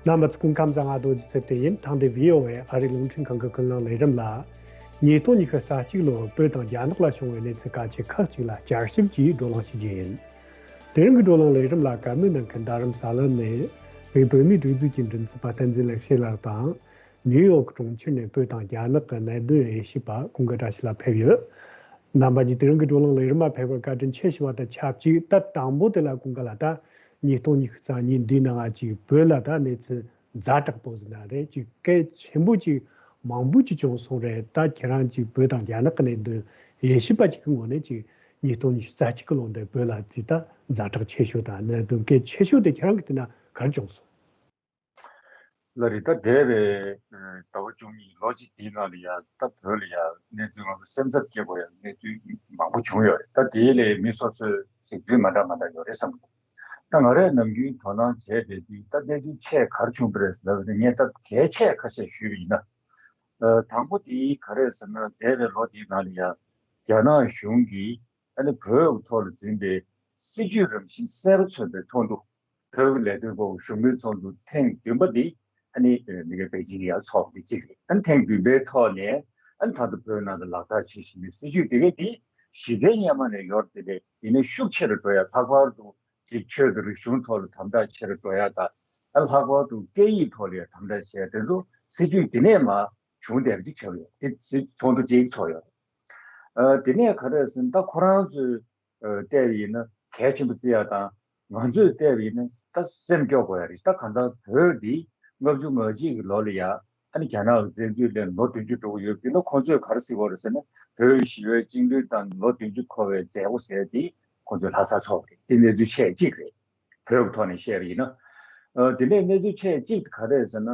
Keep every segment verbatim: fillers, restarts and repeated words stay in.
རྣམ་པ་ཚོ་སྐུ་ཁམས་བཟང་། ང་རྡོ་རྗེ་ཚེ་བརྟན་ཡིན། ཐེངས་འདིའི་བྷི་ཨོ་ཨེ་ཨ་རིའི་རླུང་འཕྲིན་ཁང་གི་ཀུན་གླེང་ལས་རིམ་ལ། ཉིས་སྟོང་ཉི་ཤུ་རྩ་གཅིག་ལོར་བོད་དང་རྒྱ་ནག་ལ་བྱུང་བའི་གནས་ཚུལ་ཁག་ཅིག་ཁག་ཅིག་ལ་བསྐྱར་ཞིབ་ཀྱིས་བགྲོ་གླེང་ཞུ་རྒྱུ་ཡིན། དེ་རིང་གི་བགྲོ་གླེང་ལས་རིམ་ལ་བཀའ་མོལ་གནང་མཁན་རྡ་རམ་ས་ལ་ནས་བོད་བོད་མིའི་སྒྲིག་འཛུགས་ཀྱི་མགྲིན་ཚབ་པ་བསྟན་འཛིན་ལེགས་བཤད་ལགས་དང་། ནིའུ་ཡོག་གྲོང་ཁྱེར་ནས་བོད་དང་རྒྱ་ནག་གི་གནད་དོན་དབྱེ་ཞིབ་པ་ཀུན་དགའ་བཀྲ་ཤིས་ལགས་ཕེབས་ཡོད། རྣམ་པ་གཉིས་དེ་རིང་གི་བགྲོ་གླེང་ལས་རིམ་མ་ཕེབས་པར་བཀའ་དྲིན་ཆེ་ཞུ་བ་དང་ཆབས་ཅིག་ད་དང་པོ་དེ་ལ་ཀུན་དགའ་ལགས། ད་ཉིས་སྟོང་ཉི་ཤུ་རྩ་གཉིས་འདིའི་ནང་ང་ཅིག་བོད་ལ་ད་གནས་ཚུལ་ཛ་དྲག་པོ་ཟེར་ན་རེད། ཅིག་གལ་ཆེན་པོ་ཅིག་མང་པོ་ཅིག་བྱུང་སོང་རེད། ད་ཁྱེད་རང་ཅིག་བོད་དང་རྒྱ་ནག་གི་གནད་དོན་དབྱེ་ཞིབ་པ་ཅིག་གི་ངོས་ནས་ཅིག་ཉིས་སྟོང་ཉི་ཤུ་རྩ་གཅིག་གི་ལོ་འདིར་བོད་ལ་ཅིག་ད་ཛ་དྲག་ཆེ་ཤོས་དང་གནད་དོན་གལ་ཆེ་ཤོས་དེ་ཁྱེད་རང་གི་དུས་ན་ག་རེ་བྱུང་སོང་། ལགས་རེད། ད་འདས་པའི་ཟླ་བ་བཅུ་གཉིས་ལོ་གཅིག་འདིའི་ནང་ལ་ཡ་ད་བོད་ལ་ཡ་གནས་ཚུལ་ང་ཚོ་སེམས་འཚབ་སྐྱེ་དགོས་ཡ་གནས་ཚུལ་མང་པོ་བྱུང་ཡོད་རེད། ད་དེའི་ལས་མི་སོ་སོའི་གཟིགས་ཚུལ་མ་འདྲ་མ་འདྲ་ཡོད་རེད་བསམ་གྱི་འདུག་ད་ང་རས་ནམ་རྒྱུན་དོ་སྣང་བྱས་བསྡད་དུས་ད་གནས་ཚུལ་ཆེ་ག་རེ་བྱུང་བ་རེད་ཟེར་ན་ངས་ད་གལ་ཆེ་ཁ་ཤས་ཞུས་པ་ཡིན་ན། ཨ། དང་པོ་དེ་ག་རེ་ཟེར་ན་འདས་པའི་ལོ་འདིའི་ནང་ལ་ཡ་རྒྱ་ནག་གཞུང་གིས་ཨ་ནི་བོད་ཐོག་ལ་འཛིན་པའི་སྲིད་ཇུས་རང་བཞིན་གསལ་པོ་མཚོན་པའི་ཚོགས་འདུ། བོད་ཀྱི་ལས་དོན་སྐོར་གྱི་བཞུགས་མོལ་ཚོགས་འདུ་ཐེངས་བདུན་པ་འདི་ཨ་ནི་ཨ་མི་རྒན་པེ་ཅིང་ལ་ཡ་ཚོགས་པ་འདི་གཅིག་རེད། ཨ་ནི་ཐེངས་བདུན་པའི་ཐོག་ནས་ཨ་ནི་ད་ལྟ་བོད་ནང་དུ་ལག་བསྟར་བྱེད་བཞིན་པའི་སྲིད་ཇུས་དེ་གའི་འདི་གཞི་རྩའི་སྔོན་མ་ནས་ཡོད་དེ་རེད། ཡིན་ནའི་ཤུགས་ཆེ་རུ་འགྲོ་ཡ། ལྷག་པར་དུ་ཅིག་ཆོས་དང་རིག་གཞུང་ཐོག་ལ་དམ་དྲག་ཆེ་རུ་འགྲོ་ཡ་དང་། ཨ་ནི་ལྷག་པར་དུ་སྐད་ཡིག་ཐོག་ལ་ཡ་དམ་དྲག་བྱས་དེ་ཚོ་སྲིད་ཇུས་དེ་ནས་མར་བྱུང་བསྡད་པ་ཅིག་ཆགས་ཡོད། དེ་ཚོགས་འདུ་གཅིག་ཚོགས་ཡོད། ཨ། དེ་ནས་ག་རེ་ཟེར་ན་ད་ཁོ་རང་ཚོས་ཨ་བལྟས་པ་ཡིན་ན་གལ་ཆེན་པོ་བརྩི་ཡ་དང་། ང་ཚོས་བལྟས་པ་ཡིན་ན་ད་སེམས་སྐྱོ་དགོས་ཡ་རེད། ད་གང་ལྟར་བོད་འདི་ལྔ་བཅུ་ང་གཅིག་གི་ལོ་ལ་ཡ་ཨ་ནི་རྒྱ་ནག་གི་བཙན་འཛུལ་ལས་ལོ་བདུན་ཅུ་འགྲོ་གི་ཡོད་དུས་ན། ཁོང་ཚོས་ག་རེ་ཟེར་གྱི་ཡོད་རེད་ཟེར་ན། བོད་ཞི་བའི་བཅིངས་འགྲོལ་དང་ལོ་བདུན་ཅུ་འཁོར་བའི་མཛད་སྒོ་ཟེར་དེ་ཁོང་ཚོས་ལྷ་སར་ཚོགས་པ་རེད། དེ་གནས་ཚུལ་ཆེ་གཅིག་རེད། བོད་ཀྱི་ཐོག་ནས་བཤད་པ་ཡིན་ན། ཨ། དེ་ནས་གནས་ཚུལ་ཆེ་གཅིག་དེ་ག་རེ་རེད་ཟེར་ན།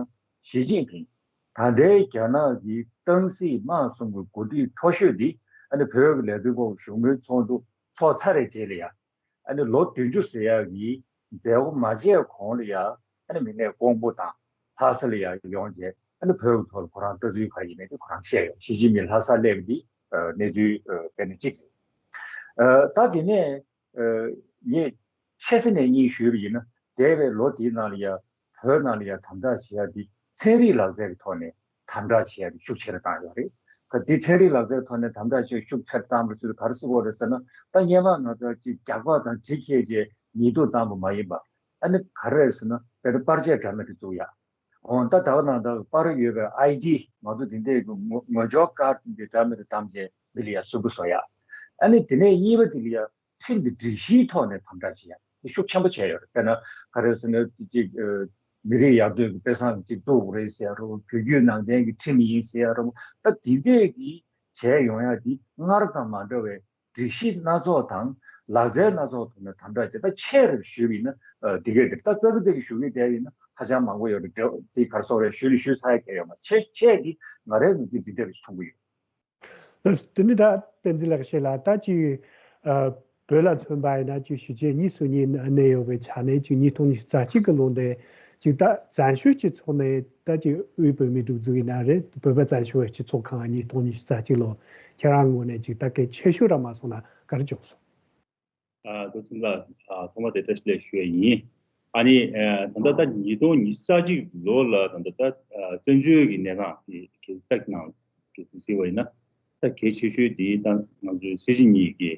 ཞི་ཅིན་ཕིང་། ད་ལྟའི་རྒྱ་ནག་གི་ཏང་སྲིད་དམངས་གསུམ་གྱི་འགོ་ཁྲིད་མཐོ་ཤོས་འདི་ཨ་ནི་བོད་ཀྱི་ལས་དོན་སྐོར་གྱི་བཞུགས་མོལ་ཚོགས་འདུ་ཚོགས་ཚར་བའི་རྗེས་ལ་ཡ། ཨ་ནི་ལོ་བདུན་ཅུ་ཟེར་ཡག་གི་མཛད་སྒོ་མ་བྱས་གོང་ལ་ཡ། ཨ་ནི་མི་སྣས་ཀོང་པོ་དང་ལྷ་ས་ལ་ཡ་ཡོང་རྗེས་ཨ་ནི་བོད་ཀྱི་ཐོག་ལ་ཁོ་རང་ལྟ་ཚུལ་ག་རེ་ཡིན་མིན་དེ་ཁོ་རང་བཤད་ཡོད། ཞི་ཅིན་ཕིང་ལྷ་སར་སླེབས་པ་འདི་ཨ་གནས་ཚུལ་ཨ་དཔེར་ན་གཅིག་རེད། ཨ། ད་དེ་ནས། ཨ། ངས་ཆེ་ས་ནས་གཉིས་ཞུས་པ་ཡིན་ན། འདས་པའི་ལོ་དེའི་ནང་ལ་ཡ་བོད་ནང་ལ་ཡ་དམ་དྲག་བྱེད་ཡ་དེ་ཚན་རིག་ལག་རྩལ་གྱི་ཐོག་ནས་དམ་དྲག་བྱེད་ཡ་དེ་ཤུགས་ཆེ་རུ་བཏང་ཡོད་རེད། ད་དེ་ཚན་རིག་ལག་རྩལ་ཐོག་ནས་དམ་དྲག་བྱེད་ཤུགས་ཆེ་རུ་བཏང་བའི་ཚུལ་ག་རེ་ཟེར་དགོས་རེད་ཟེར་ན། ད་སྔོན་མ་ང་ཚོ་ཅིག་རྒྱག་པ་དང་གྲི་ཁྱེར་བྱས་ཉེས་རྡུང་བཏང་བ་མ་ཡིན་པ། ཨ་ནི་ག་རེ་རེད་ཟེར་ན་དཔེར་ན་པར་ཆས་འདྲ་མིན་དེ་བཙུགས་ཡ། འོ་ད་ད་ག་ནང་ད་པར་ཡོད་པའི་ཨའི་ཌི་ང་ཚོ་དེ་འདྲའི་གི་ངོ་ངོ་ཅོག་ཀར་དེ་འདྲ་འདྲ་མིན་དེ་བདམས་བྱས་མི་ལ་ཡ་གསོན་པོ་བཟོ་ཡ། ཨ་ནི་དེ་ནས་གཉིས་པ་དེ་ལ་ཡ་ཁྲིམས་དང་སྒྲིག་གཞིའི་ཐོག་ནས་དམ་དྲག་བྱེད་ཡ་དེ་ཤུགས་ཆེན་པོ་བྱས་ཡོད་རེད། དཔེར་ན་ག་རེ་ཟེར་ན་དེ་ཅིག་ཨ་མི་རིགས་ཡར་ཐོན་གྱི་དཔེ་བཟང་ཅིག་བཙུགས་དགོས་རེད་ཟེར་ཡ་རོ། བོད་བརྒྱུད་ནང་བསྟན་གྱི་ཁྲིམས་ཡིན་ཟེར་ཡ་རོ། ད་དེ་འདྲས་ཀྱི་བྱས་ཡོང་ཡ་དེ་སྔར་དང་མ་འདྲ་བའི་སྒྲིག་གཞི་སྣ་ཚོགས་དང་ལག་རྩལ་སྣ་ཚོགས་ཐོག་ནས་དམ་དྲག་བྱས། ད་ཆེ་རུ་ཞུས་པ་ཡིན་ན་ཨ་འདི་གས་འདིར་ད་ཙག་གི་ཙག་གི་ཞུ་གི་བསྡད་ཡིན་ན་ཧ་ཅང་མང་པོ་ཡོད་རེད། འདི་གར་སོགས་རེད། ཞུས་ནས་ཞུས་ཚར་ཡ་གལ་ཡོད་མ་རེད། ཆེ་ཆེ་འདི་ང་རའི་ངོས་འཛིན་འདི་འདྲ་རེད་མཐོང་གི་ཡོད། ལགས་སོ། དེ་ནི་ད་བསྟན་འཛིན་ལགས་བཤད་ལ་ད་ཅིག་ཨ་བོད་ལ་མཚོན་པ་ཡིན་ན་ཅིག་གཞིས་བྱེས་གཉིས་སུ་གཉིས་གནས་ཡོད་པའི་ཆ་ནས་ཅིག་ཉིས་སྟོང་ཉི་ཤུ་རྩ་གཅིག་གི་ལོ་འདི་ཅིག་ད་བཙན་བྱོལ་སྤྱི་ཚོགས་ནས་ད་ཅིག་དབུས་བོད་མིའི་སྒྲིག་འཛུགས་ཡིན་ན་རེད། བོད་པ་བཙན་བྱོལ་བའི་སྤྱི་ཚོགས་ཁང་ཉིས་སྟོང་ཉི་ཤུ་རྩ་གཅིག་ལོ་ཁྱེད་རང་ངོས་ནས་ཅིག་ད་གལ་ཆེ་ཤོས་ར་མ་སོང་ན་ག་རེ་བྱུང་སོང་། ཨ། ད་ཚང་མ་ལ་ཨ་ཐོག་མ་དེ་བཀྲ་ཤིས་བདེ་ལེགས་ཞུ་ཡ་ཡིན། ཨ་ནི་ཨ་ད་ལྟ་ད་ཉིས་སྟོང་ཉི་ཤུ་རྩ་གཅིག་ལོ་ལ་ད་ལྟ་ད་ཨ་བཙན་བྱོལ་གྱི་གནས་སྟངས་དེ་གལ་སྲིད་ལྟ་གི་ནང་གལ་སྲིད་གཟིགས་པ་ཡིན་ན། ད་གལ་ཆེ་ཤོས་དེ་ད་ང་ཚོའི་སྲིད་སྤྱི་གཉིས་ཀྱི་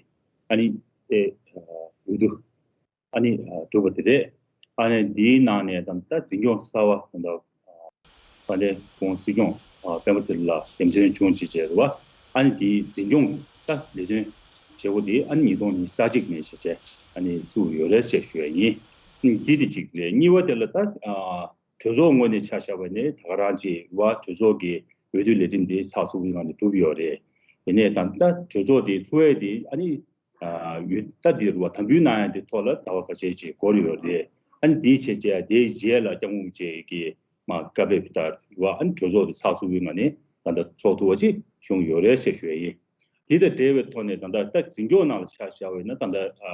ཨ་ནི་ཨེ་ཨ་འོས་བསྡུ་ཨ་ནི་ཨ་གྲུབ་པ་དེ་རེད། ཨ་ནི་དེའི་ནང་ནས་ད་ད་འཛིན་སྐྱོང་གསར་པ་ད་ད་ཨ་དཔལ་ལྡན་སྐུ་ངོ་སྲིད་སྐྱོང་ཨ་སྤེན་པ་ཚེ་རིང་ལགས་འདེམས་ཐོན་བྱུང་བྱས་བྱས་རེད་བ། ཨ་ནི་དེའི་འཛིན་སྐྱོང་ད་ལས་དོན་བྱེད་སྒོ་དེ་ཨ་ནི་ཉིས་སྟོང་ཉི་ཤུ་རྩ་གཅིག་ནས་བྱས་བྱས་ཨ་ནི་བཙུགས་ཡོད་རེད་ཅེས་ཞུ་ཡ་ཡིན། ཨ་ནི་འདི་དེ་གཅིག་རེད། གཉིས་པ་དེ་ལ་ད་ཨ་གྲོས་ཚོགས་ངོས་ནས་ཆ་བཞག་པ་ནས་ད་ག་རང་ཅིག་རེད་བ། གྲོས་ཚོགས་ཀྱི་འོས་བསྡུ་ལས་རིམ་དེ་ཚགས་ཚུད་པོའི་ངང་ནས་གྲུབ་ཡོད་རེད། དེ་ནས་ད་ད་གྲོས་ཚོགས་དེ་ཚོགས་ཡས་དེ་ཨ་ནི། ཨ་ཡོད། ད་འདི་རུ་བ་དམ་འབུལ་གནང་ཡ་དེ་ཐོག་ལ་ཟླ་བ་ཁ་ཤས་ཅིག་འགོར་ཡོད་རེད། ཨ་ནི་འདི་བྱས་རྗེས་དེའི་རྗེས་ལ་སྐྱབས་མགོན་རིན་པོ་ཆེ་གིས་མ་བཀའ་ཕེབས་ལྟར་རུ་བ་ཨ་ནི་གྲོས་ཚོགས་དེ་ཚགས་ཚུད་པོའི་ངང་ནས་ད་ལྟ་ཚོགས་ཐུབ་པ་ཅིག་བྱུང་ཡོད་རེད་ཟེར་ཞུ་ཡ་ཡིན། འདི་དང་འབྲེལ་བའི་ཐོག་ནས་ད་ལྟ་ད་འཛིན་སྐྱོང་ནང་ལ་ཆ་བཞག་པ་ཡིན་ན་ད་ལྟ་ཨ་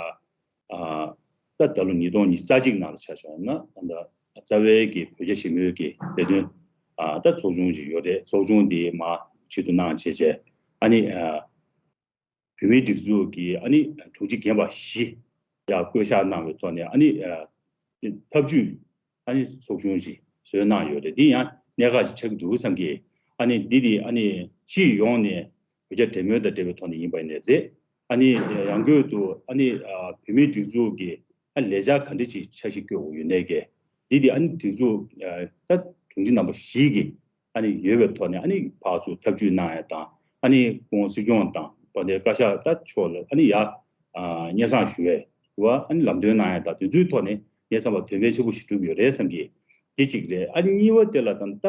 ཨ་ད་ད་ལོ་ཉིས་སྟོང་ཉི་ཤུ་རྩ་གཅིག་ནང་ལ་ཆ་བཞག་ན་ད་ལྟ་རྩ་བའི་གི་བོད་རྒྱ་ཞི་མོལ་གྱི་ལས་དོན་ཨ་ད་ཚོགས་ཆུང་ཅིག་ཡོད་རེད། ཚོགས་ཆུང་དེ་མ་ཆེད་དུ་གནང་བྱས་བྱས་ཨ་ནི་ཨ། བོད་མིའི་སྒྲིག་འཛུགས་ཀྱི་ཨ་ནི་དྲུང་ཆེ་རྒན་པ་བཞི་ཡང་བསྐོ་གཞག་གནང་བའི་ཐོག་ནས་ཨ་ནི་ཨ་ཐབས་ཇུས་ཨ་ནི་ཚོགས་ཆུང་ཞིག་ བཟོས་གནང་ཡོད་རེད། འདི་ཡང་གནད་འགག་ཅིག་ཆགས་ཀྱི་འདུག་བསམ་གི། ཨ་ནི་འདི་དེ་ཨ་ནི་སྤྱི་ཡོངས་ནས་བོད་རྒྱ་འབྲེལ་མོལ་དང་འབྲེལ་བའི་ཐོག་ནས་ཡིན་པ་ཡིན་ནའི་རེད། ཨ་ནི་ཡང་སྒོས་དུ་ཨ་ནི་བོད་མིའི་སྒྲིག་འཛུགས་ཀྱི་ཨ་ལས་འཆར་ག་འདྲ་ཅིག་འཆར་གཞི་བཀོད་དགོས་ཡོད་ནའི་གི། འདི་དེ་ཨ་ནི་སྒྲིག་འཛུགས་ད་དྲུང་ཆེ་རྣམ་པ་བཞི་གི་ཨ་ནི་ཡོད་པའི་ཐོག་ནས་ཨ་ནི་ཕར་ཚུར་ཐབས་ཇུས་གནང་ཡ་དང་། ཨ་ནི་སྐུ་ངོ་སྲིད་སྐྱོང་དང་དཔལ་ལྡན་བཀའ་ཤག་ད་མཆོག་ལ་ཨ་ནི་ཡ་ཨ་སྙན་སེང་ཞུ་བའི་རུ་བ་ཨ་ནི་ལམ་སྟོན་གནང་ཡ་དང་། དེ་ཚོའི་ཐོག་ནས་ངས་བསམ་པ་དོན་ཕན་ཆེན་པོ་ཞིག་བསྒྲུབས་ཡོད་རེད་བསམ་གི། དེ་གཅིག་རེད། ཨ་ནི་གཉིས་པ་དེ་ལ་ད་ད་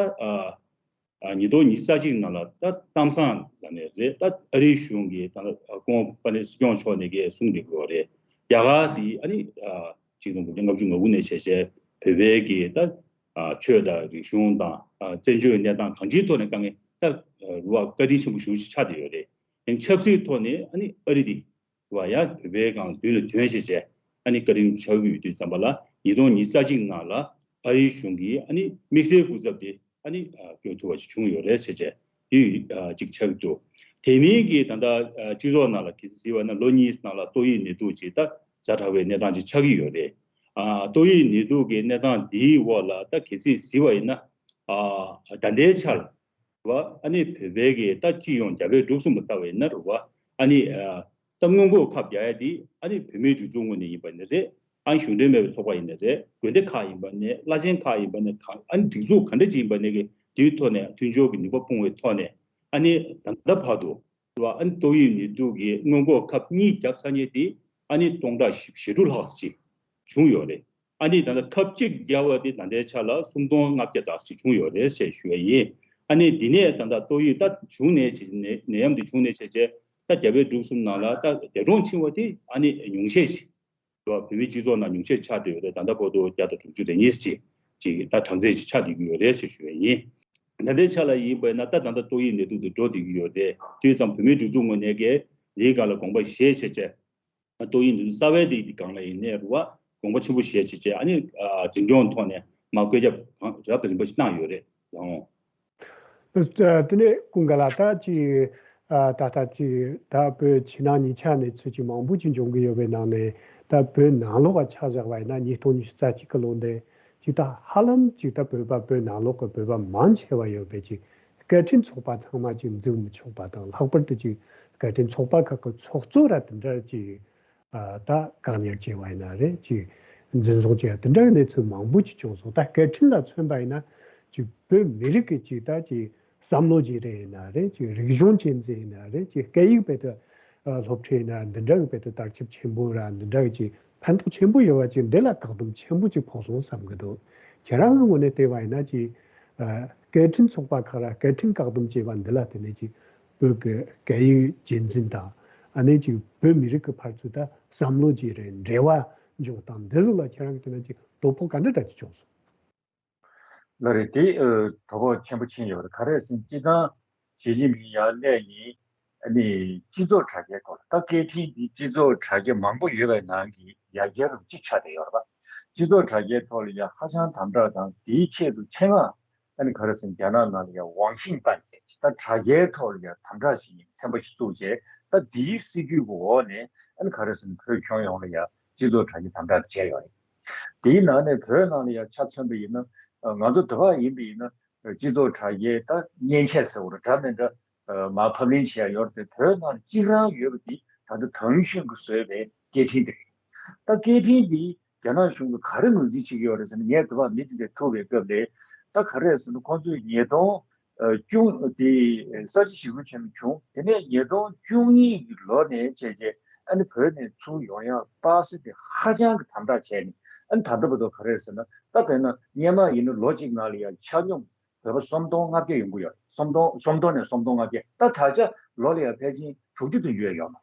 ཨ་ཉིས་སྟོང་ཉི་ཤུ་རྩ་གཅིག་ནང་ལ་ད་གཏམ་བཟང་ལ་ནས་རེད། ད་ཨ་རིའི་གཞུང་གིས་ད་སྐུ་ངོ་དཔལ་ལྡན་སྲིད་སྐྱོང་མཆོག་ནས་གི་གསུངས་བསྡད་ཡོད་རེད། རྒྱ་གར་དེ་ཨ་ནི་ཨ་ཆིག་སྟོང་དགུ་བརྒྱ་ལྔ་བཅུ་ང་དགུ་ནས་བྱས་བྱས་བོད་པའི་གི་ད་ཨ་ཆོས་དང་རིག་གཞུང་དང་ཨ་བཙན་བྱོལ་གནས་སྟངས་གང་ཅིའི་ཐོག་ནས་དཀའ་ངལ་ད་ཨ་རུ་བ་བཀའ་དྲིན་ཆེན་པོ་ཞེ་པོ་ཅིག་ཆགས་བསྡད་ཡོད་རེད། ཡང་ཆབ་སྲིད་ཐོག་ནས་ཨ་ནི་ཨ་རི་དེ་རུ་བ་ཡང་བོད་པའི་སྒང་མདུན་ལ་ཐོན་བྱས་བྱས་ཨ་ནི་བཀའ་དྲིན་ཆེ་བོ་ཡོད་དུས་ཙམ་པ་ལ། ཉིས་སྟོང་ཉི་ཤུ་རྩ་གཅིག་ནང་ལ་ཨ་རིའི་གཞུང་གིས་ཨ་ནི་དམིགས་བསལ་སྐུ་ཚབ་དེ་ཨ་ནི་ཨ་བསྐོས་ཐུབ་པ་ཞིག་བྱུང་ཡོད་རེད་ཟེར་བྱས་དེ་ཨ་གཅིག་ཆགས་ཀྱི་འདུག་དེ་མིན་གྱི་ད་ལྟ་ཨ་སྤྱི་ཚོགས་ནང་ལ་གལ་སྲིད་གཟིགས་པ་ན་ལོ་གཉིས་ནང་ལ་ཏོག་དབྱིབས་ནད་དུག་ཅིག་ད་ཛ་དྲག་པའི་གནས་སྟངས་ཅིག་ཆགས་ཀྱི་ཡོད་རེད། ཨ་ཏོག་དབྱིབས་ནད་དུག་གི་གནས་སྟངས་འདིའི་འོག་ལ་ད་གལ་སྲིད་གཟིགས་པ་ཡིན་ན་ཨ་ད་ལྟའི་ཆར་བ་ཨ་ནི་བོད་པའི་གི་ད་སྤྱི་ཡོངས་རྒྱ་བལ་འབྲུག་གསུམ་ལ་ལྟ་བ་ཡིན་ན་རུ་བ་ཨ་ནི་ཨ་ད་སྔོན་འགོག་ཁབ་རྒྱག་ཡ་དེ་ཨ་ནི་བོད་མིའི་སྒྲིག་འཛུགས་ངོས་ནས་ཡིན་པ་ནི་རེད། ཨ་ནི་གཞུང་འབྲེལ་མེད་པའི་ཚོགས་པ་ཡིན་ནི་རེད། དགོན་སྡེ་ཁག་ཡིན་པ་ནི། བླ་ཆེན་ཁག་ཡིན་པ་ནི། གང་ཨ་ནི་སྒྲིག་འཛུགས་ག་འདྲ་ཅིག་ཡིན་པ་ནི་གི་དེའི་ཐོག་ནས་མཐུན་སྦྱོར་གྱི་ནུས་པ་སྤུངས་པའི་ཐོག་ནས་ཨ་ནི་ད་ལྟ་བར་དུ་རུ་བ་ཨ་ནི་ཏོག་དབྱིབས་ནད་དུག་གི་སྔོན་འགོག་ཁབ་གཉིས་བརྒྱབ་ཚར་མཁན་དེ་ཨ་ནི་སྟོང་ཕྲག་བཞི་བཅུ་ལྷག་ཅིག་བྱུང་ཡོད་རེད། ཨ་ནི་ད་ལྟ་ཁབ་གཅིག་བརྒྱབ་པ་དེ་ད་ལྟའི་ཆ་ལ་སུམ་སྟོང་ལྔ་བརྒྱ་ཙམ་ཞིག་བྱུང་ཡོད་རེད་ཞེས་ཞུ་བ་ཡིན། ཨ་ནི་འདི་ནས་ད་ལྟ་ཏོག་དབྱིབས་ད་བྱུང་ནས་ཅི་ནད་ནད་ཡམས་འདི་བྱུང་ནས་བྱས་བྱས་ད་རྒྱ་བལ་འབྲུག་གསུམ་ནང་ལ་ད་འདས་གྲོངས་ཕྱིན་པ་དེ་ཨ་ནི་ཉུང་ཤས་ཤིག་བོད་མིའི་སྤྱི་ཚོགས་ནང་ཉུང་ཤས་ཆགས་བསྡད་ཡོད་རེད། ད་ལྟ་བར་དུ་བརྒྱ་དང་དྲུག་ཅུ་རེ་གཉིས་ཅིག་ཅིག་ད་གྲངས་ཚད་ཅིག་ཆགས་བསྡད་ཀྱི་ཡོད་རེད་ཞེས་ཞུ་བ་ཡིན། ད་ལྟའི་ཆ་ལ་ཡིན་པས་ན་ད་ད་ལྟ་ཏོག་དབྱིབས་ནད་དུག་དེ་འགྲོ་བསྡད་ཀྱི་ཡོད་རེད། དུས་ཙམ་བོད་མིའི་སྒྲིག་འཛུགས་ངོས་ནས་ཀྱི་འདིའི་སྒང་ལ་དགོངས་པ་བཞེས་བྱས་བྱས། ཏོག་དབྱིབས་འདི་གསར་བའི་འདི་སྒང་ལ་ཡིན་ནའི་རུ་བ་དགོངས་པ་ཆེན་པོ་བཞེས་བྱས་བྱས་ཨ་ནི་འཛིན་སྐྱོང་ཐོག་ནས་མ་བཀོད་ཁྱབ་གང་རབ་དང་རིམ་པ་ཞིག་གནང་ཡོད་རེད་ལགས། དེ་ནས་ཀུན་དགའ་ལགས་ད་ཅིག་ད་ལྟ་ཅིག་ད་བོད་ཕྱི་ནང་གཉིས་ཆ་གནས་ཚུལ་ཅིག་མང་པོ་ཅིག་འབྱུང་གི་ཡོད་པའི་ནང་ནས་ད་བོད་ནང་ལོགས་ལ་ཆ་བཞག་པ་ཡིན་ན་ཉིས་སྟོང་ཉི་ཤུ་རྩ་གཅིག་གི་ལོ་འདི་ཅིག་ད་ཧ་ལམ་ཅིག་ད་བོད་པ་བོད་ནང་ལོགས་ཀྱི་བོད་པ་མང་ཆེ་བ་ཡོད་པའི་ཅིག་སྐད་འཕྲིན་ཚོགས་པ་ཚང་མ་ཅིག་འཛུགས་མི་ཆོག་པ་དང་། ལྷག་པར་དུ་ཅིག་སྐད་འཕྲིན་ཚོགས་པ་ཁག་གི་ཚོགས་གཙོ་ར་དེ་འདྲ་ཅིག་ད་བཀག་ཉར་བྱས་པ་ཡིན་ན་རེད། ཅིག་འཛིན་བཟུང་བྱས་པ་དེ་འདྲ་གི་གནས་ཚུལ་མང་པོ་ཅིག་བྱུང་སོང་། ད་སྐད་འཕྲིན་ལ་མཚོན་པ་ཡིན་ན་ཅིག་བོད་མི་རིགས་ཀྱི་ཅིག་ད་ཅིག་བསམ་བློ་ཅིག་རེད་ཡིན་ན་རེད། ཅིག་རིག་གཞུང་གཅེས་འཛིན་ཡིན་ན་རེད། ཅིག་སྐད་ཡིག་བེད་སྤྱོད་སློབ་ཁྲིད་ཡིན་ན་འདི་འདྲ་གི་བེད་སྤྱོད་དར་ཁྱབ་ཆེན་པོ་ར་འདི་འདྲ་གི་ཅིག་ཕན་ཐོགས་ཆེན་པོ་ཡོད་པ་ཅིག་འདི་ལ་བཀག་སྡོམ་ཆེན་པོ་ཅིག་ཕོག་སོང་བསམ་གི་འདུག་ཁྱེད་རང་གི་ངོས་ནས་བལྟས་པ་ཡིན་ན་ཅིག་སྐད་འཕྲིན་ཚོགས་པ་ཁག་ར་སྐད་འཕྲིན་བཀག་སྡོམ་བྱས་པ་འདི་ལ་བརྟེན་ནས་ཅིག་བོད་ཀྱི་སྐད་ཡིག་གཅེས་འཛིན་དང་ཨ་ནི་ཅིག་བོད་མི་རིགས་ཀྱི་ཕར་ཚུར་ད་བསམ་བློ་ཅིག་རེད། འབྲེལ་བ་འཇོག་སྟངས་འདི་ཚོ་ལ་ཁྱེད་རང་གི་བལྟས་ན་ཅིག་དོ་ཕོག་ག་འདྲ་འདྲ་ཅིག་བྱུང་སོང་། ལགས་རེད། དེ་ཨ་དོ་ཕོག་ཆེན་པོ་ཕྱིན་ཡོད་རེད། ག་རེ་ཟེར་ན་སྤྱིར་བཏང་ཞི་ཅིན་ཕིང་ཡར་སླེབས་ནས་ཨ་ནི་སྤྱི་ཚོགས་དྲ་རྒྱའི་ཐོག་ལ་ད་སྐད་འཕྲིན་འདི་སྤྱི་ཚོགས་དྲ་རྒྱ་མང་པོ་ཡོད་པའི་ནང་གི་ཡ་གྱལ་རུ་གཅིག་ཆགས་བསྡད་ཡོད་རེད་པ། སྤྱི་ཚོགས་དྲ་རྒྱའི་ཐོག་ལ་ཡ་ཧ་ཅང་དམ་དྲག་དང་དེའི་ཆེད་དུ་ཆེད་མངགས་ཨ་ནི་ག་རེ་ཟེར་ན་རྒྱ་ནག་ནང་ལ་ཡ་ཝང་ཤིན་པན་ཟེར་ད་དྲ་རྒྱའི་ཐོག་ལ་ཡ་དམ་དྲག་བྱེད་མཁན་ཚན་པ་ཞིག་བཙུགས་བྱས། ད་འདིའི་སྲིད་ཇུས་ཀྱི་འོག་ནས་ཨ་ནི་ག་རེ་ཟེར་ན་བོད་ཁྱོན་ཡོངས་ལ་ཡ་སྤྱི་ཚོགས་དྲ་རྒྱ་དམ་དྲག་བྱས་ཡོད་རེད། དེའི་ནང་ནས་བོད་ནང་ལ་ཡང་ཆ་མཚོན་པ་ཡིན་ན་ང་ཚོ་འདི་བ་ཡིན་པ་ཡིན་ན་སྤྱི་ཚོགས་དྲ་རྒྱའི་ད་མཉེན་ཆས་ཟེར་བ་རེད། འདྲ་མི་འདྲ་མར་ཕབ་ལེན་བྱས་ཡོད་རེད་དེ། བོད་ནང་ལ་གཅིག་རང་ཡོད་པ་འདི་ད་ལྟ་ཐང་ཤིང་གིས་བཟོས་པའི་སྐད་འཕྲིན་དེ་རེད། ད་སྐད་འཕྲིན་འདི་རྒྱ་ནག་གཞུང་གིས་ག་རེ་ངོས་འཛིན་བྱེད་ཀྱི་ཡོད་རེད་ཟེར་ན། ངས་འདི་བ་མི་དེ་འདྲ་ཐུག་པའི་སྐབས་ལ་ད་ག་རེ་ཟེར་ན་ཁོང་ཚོས་ཉིས་སྟོང་ཨ་བཅུ་དེ་ས་བྱི་ཞི་རྒོལ་ཆེན་མོ་བྱུང་། དེ་ནས་ཉིས་སྟོང་བཅུ་གཉིས་ཀྱི་ལོ་ནས་བྱས་རྗེས་ཨ་ནི་བོད་ནས་ཚུར་ཡོང་ཡག་པ་སེ་དེ་ཧ་ཅང་གི་དམ་དྲག་བྱས་ནས། ཨ་ནི་ད་ལྟ་བར་དུ་ག་རེ་ཟེར་ན། ད་དཔེར་ན་སྔོན་མ་ཡིན་ན་ལོ་གཅིག་ནང་ལ་ཡང་ཆ་སྙོམས་བོད་པ་སུམ་སྟོང་ལྔ་བརྒྱ་ཡོང་གི་ཡོད་རེད། སུམ་སྟོང་སུམ་སྟོང་ནས་སུམ་སྟོང་ལྔ་བརྒྱ། ད་ད་ཆ་ལོ་ལ་ཡང་ཕལ་ཆེར་དྲུག་ཅུ་བདུན་ཅུ་ཡང་ཡོད་མ་རེད།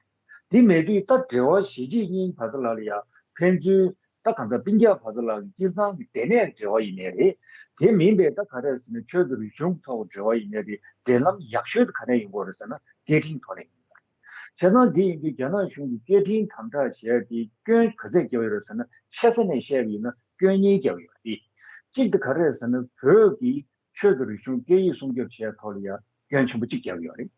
དེ་མེད་དུས་ད་འབྲེལ་བ་གཞིས་བྱེས་གཉིས་བར་དུ་ལ་ལ་ཡང་ཕན་ཚུན་ད་གང་ལྟར་སྤུན་ཀྱག་བར་དུ་ལ་སྤྱིར་བཏང་གི་སྡེ་ནས་འབྲེལ་བ་ཡིན་ནའི་རེད། དེ་མིན་པའི་ད་ག་རེ་ཟེར་ན་ཆོས་དང་རིག་གཞུང་གི་ཐོག་འབྲེལ་བ་ཡིན་ནའི་རེད། འབྲེལ་ལམ་ཡག་ཤོས་དེ་ག་ནས་ཡོང་གི་ཡོད་རེད་ཟེར་ན་སྐད་འཕྲིན་ཐོག་ནས་ཡིན་པ་རེད། བྱས་ཙང་འདི་ཡིན་དུས་རྒྱ་ནག་གཞུང་གིས་སྐད་འཕྲིན་དམ་དྲག་བྱས་ཏེ་སྐྱོན་ག་ཚད་བརྒྱབ་ཡོད་རེད་ཟེར་ན། ཆེ་ས་ནས་བཤད་པ་ཡིན་ན་སྐྱོན་གཉིས་བརྒྱབ་ཡོད་རེད། གཅིག་དེ་ག་རེ་རེད་ཟེར་ན་བོད་ཀྱི་ཆོས་དང་རིག་གཞུང་སྐད་ཡིག་སྲུང་སྐྱོབ་བྱས་ཐོག་ལ་ཡང་སྐྱོན་ཆེན་པོ་གཅིག་བརྒྱབ་ཡོད་རེད།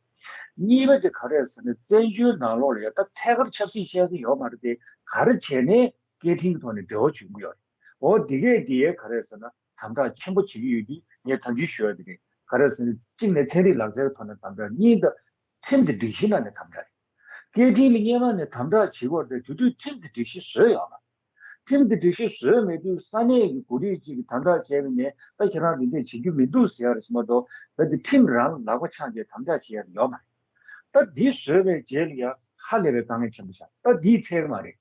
གཉིས་པ་དེ་ག་རེ་རེད་ཟེར་ན་བཙན་བྱོལ་ནང་ལོགས་ལ་ཡང་ད་ཐད་ཀར་ཆབ་སྲིད་བཤད་ས་ཡོད་མ་རེད་དེ། ག་རེ་བྱས་ནས་སྐད་འཕྲིན་གྱི་ཐོག་ནས་འབྲེལ་བ་བྱུང་གི་ཡོད་རེད། འོ་འདི་གས་འདི་ཡས་ག་རེ་རེད་ཟེར་ན་ དམ་དྲག་ཆེན་པོ་བྱེད་ཀྱི་ཡོད་དུས། ངས་ད་གིན་ཞུ་ཡ་དེ་རེད། ག་རེ་ཟེར་ན། གཅིག་ནས་ཚན་རིག་ལག་རྩལ་ཐོག་ནས་དམ་དྲག། གཉིས་ད་ཁྲིམས་དང་སྒྲིག་གཞི་ནང་ནས་དམ་དྲག་རེད། སྐད་འཕྲིན་ལ་སྔོན་མ་ནས་དམ་དྲག་བྱེད་དགོས་རེད་དེ། དེ་དུས་ཁྲིམས་དང་སྒྲིག་གཞི་བཟོས་ཡོད་ལ། ཁྲིམས་དེ་སྒྲིག་གཞི་བཟོས་མེད་དུས། ས་གནས་ཀྱི་འགོ་ཁྲིད་ཅིག་གིས་དམ་དྲག་བྱས་པ་ནས། ད་ཁྱེད་རང་དེ་འདྲས་བྱེད་རྒྱུ་མི་འདུག་ཟེར་ཡ་རེད་མ་གཏོགས། རྦད་དེ་ཁྲིམས་རང་ལག་པ་འཆང་བྱས་དམ་དྲག་བྱེད་ཡ་ཡོད་མ་རེད། ད་འདི་བཟོས་པའི་རྗེས་ལ་ཡ་ཧ་ལས་པའི་དཀའ་ངལ་ཆེན་པོ་ཆགས། ད་འདིས་ཚད་ཀྱི་མ་རེད།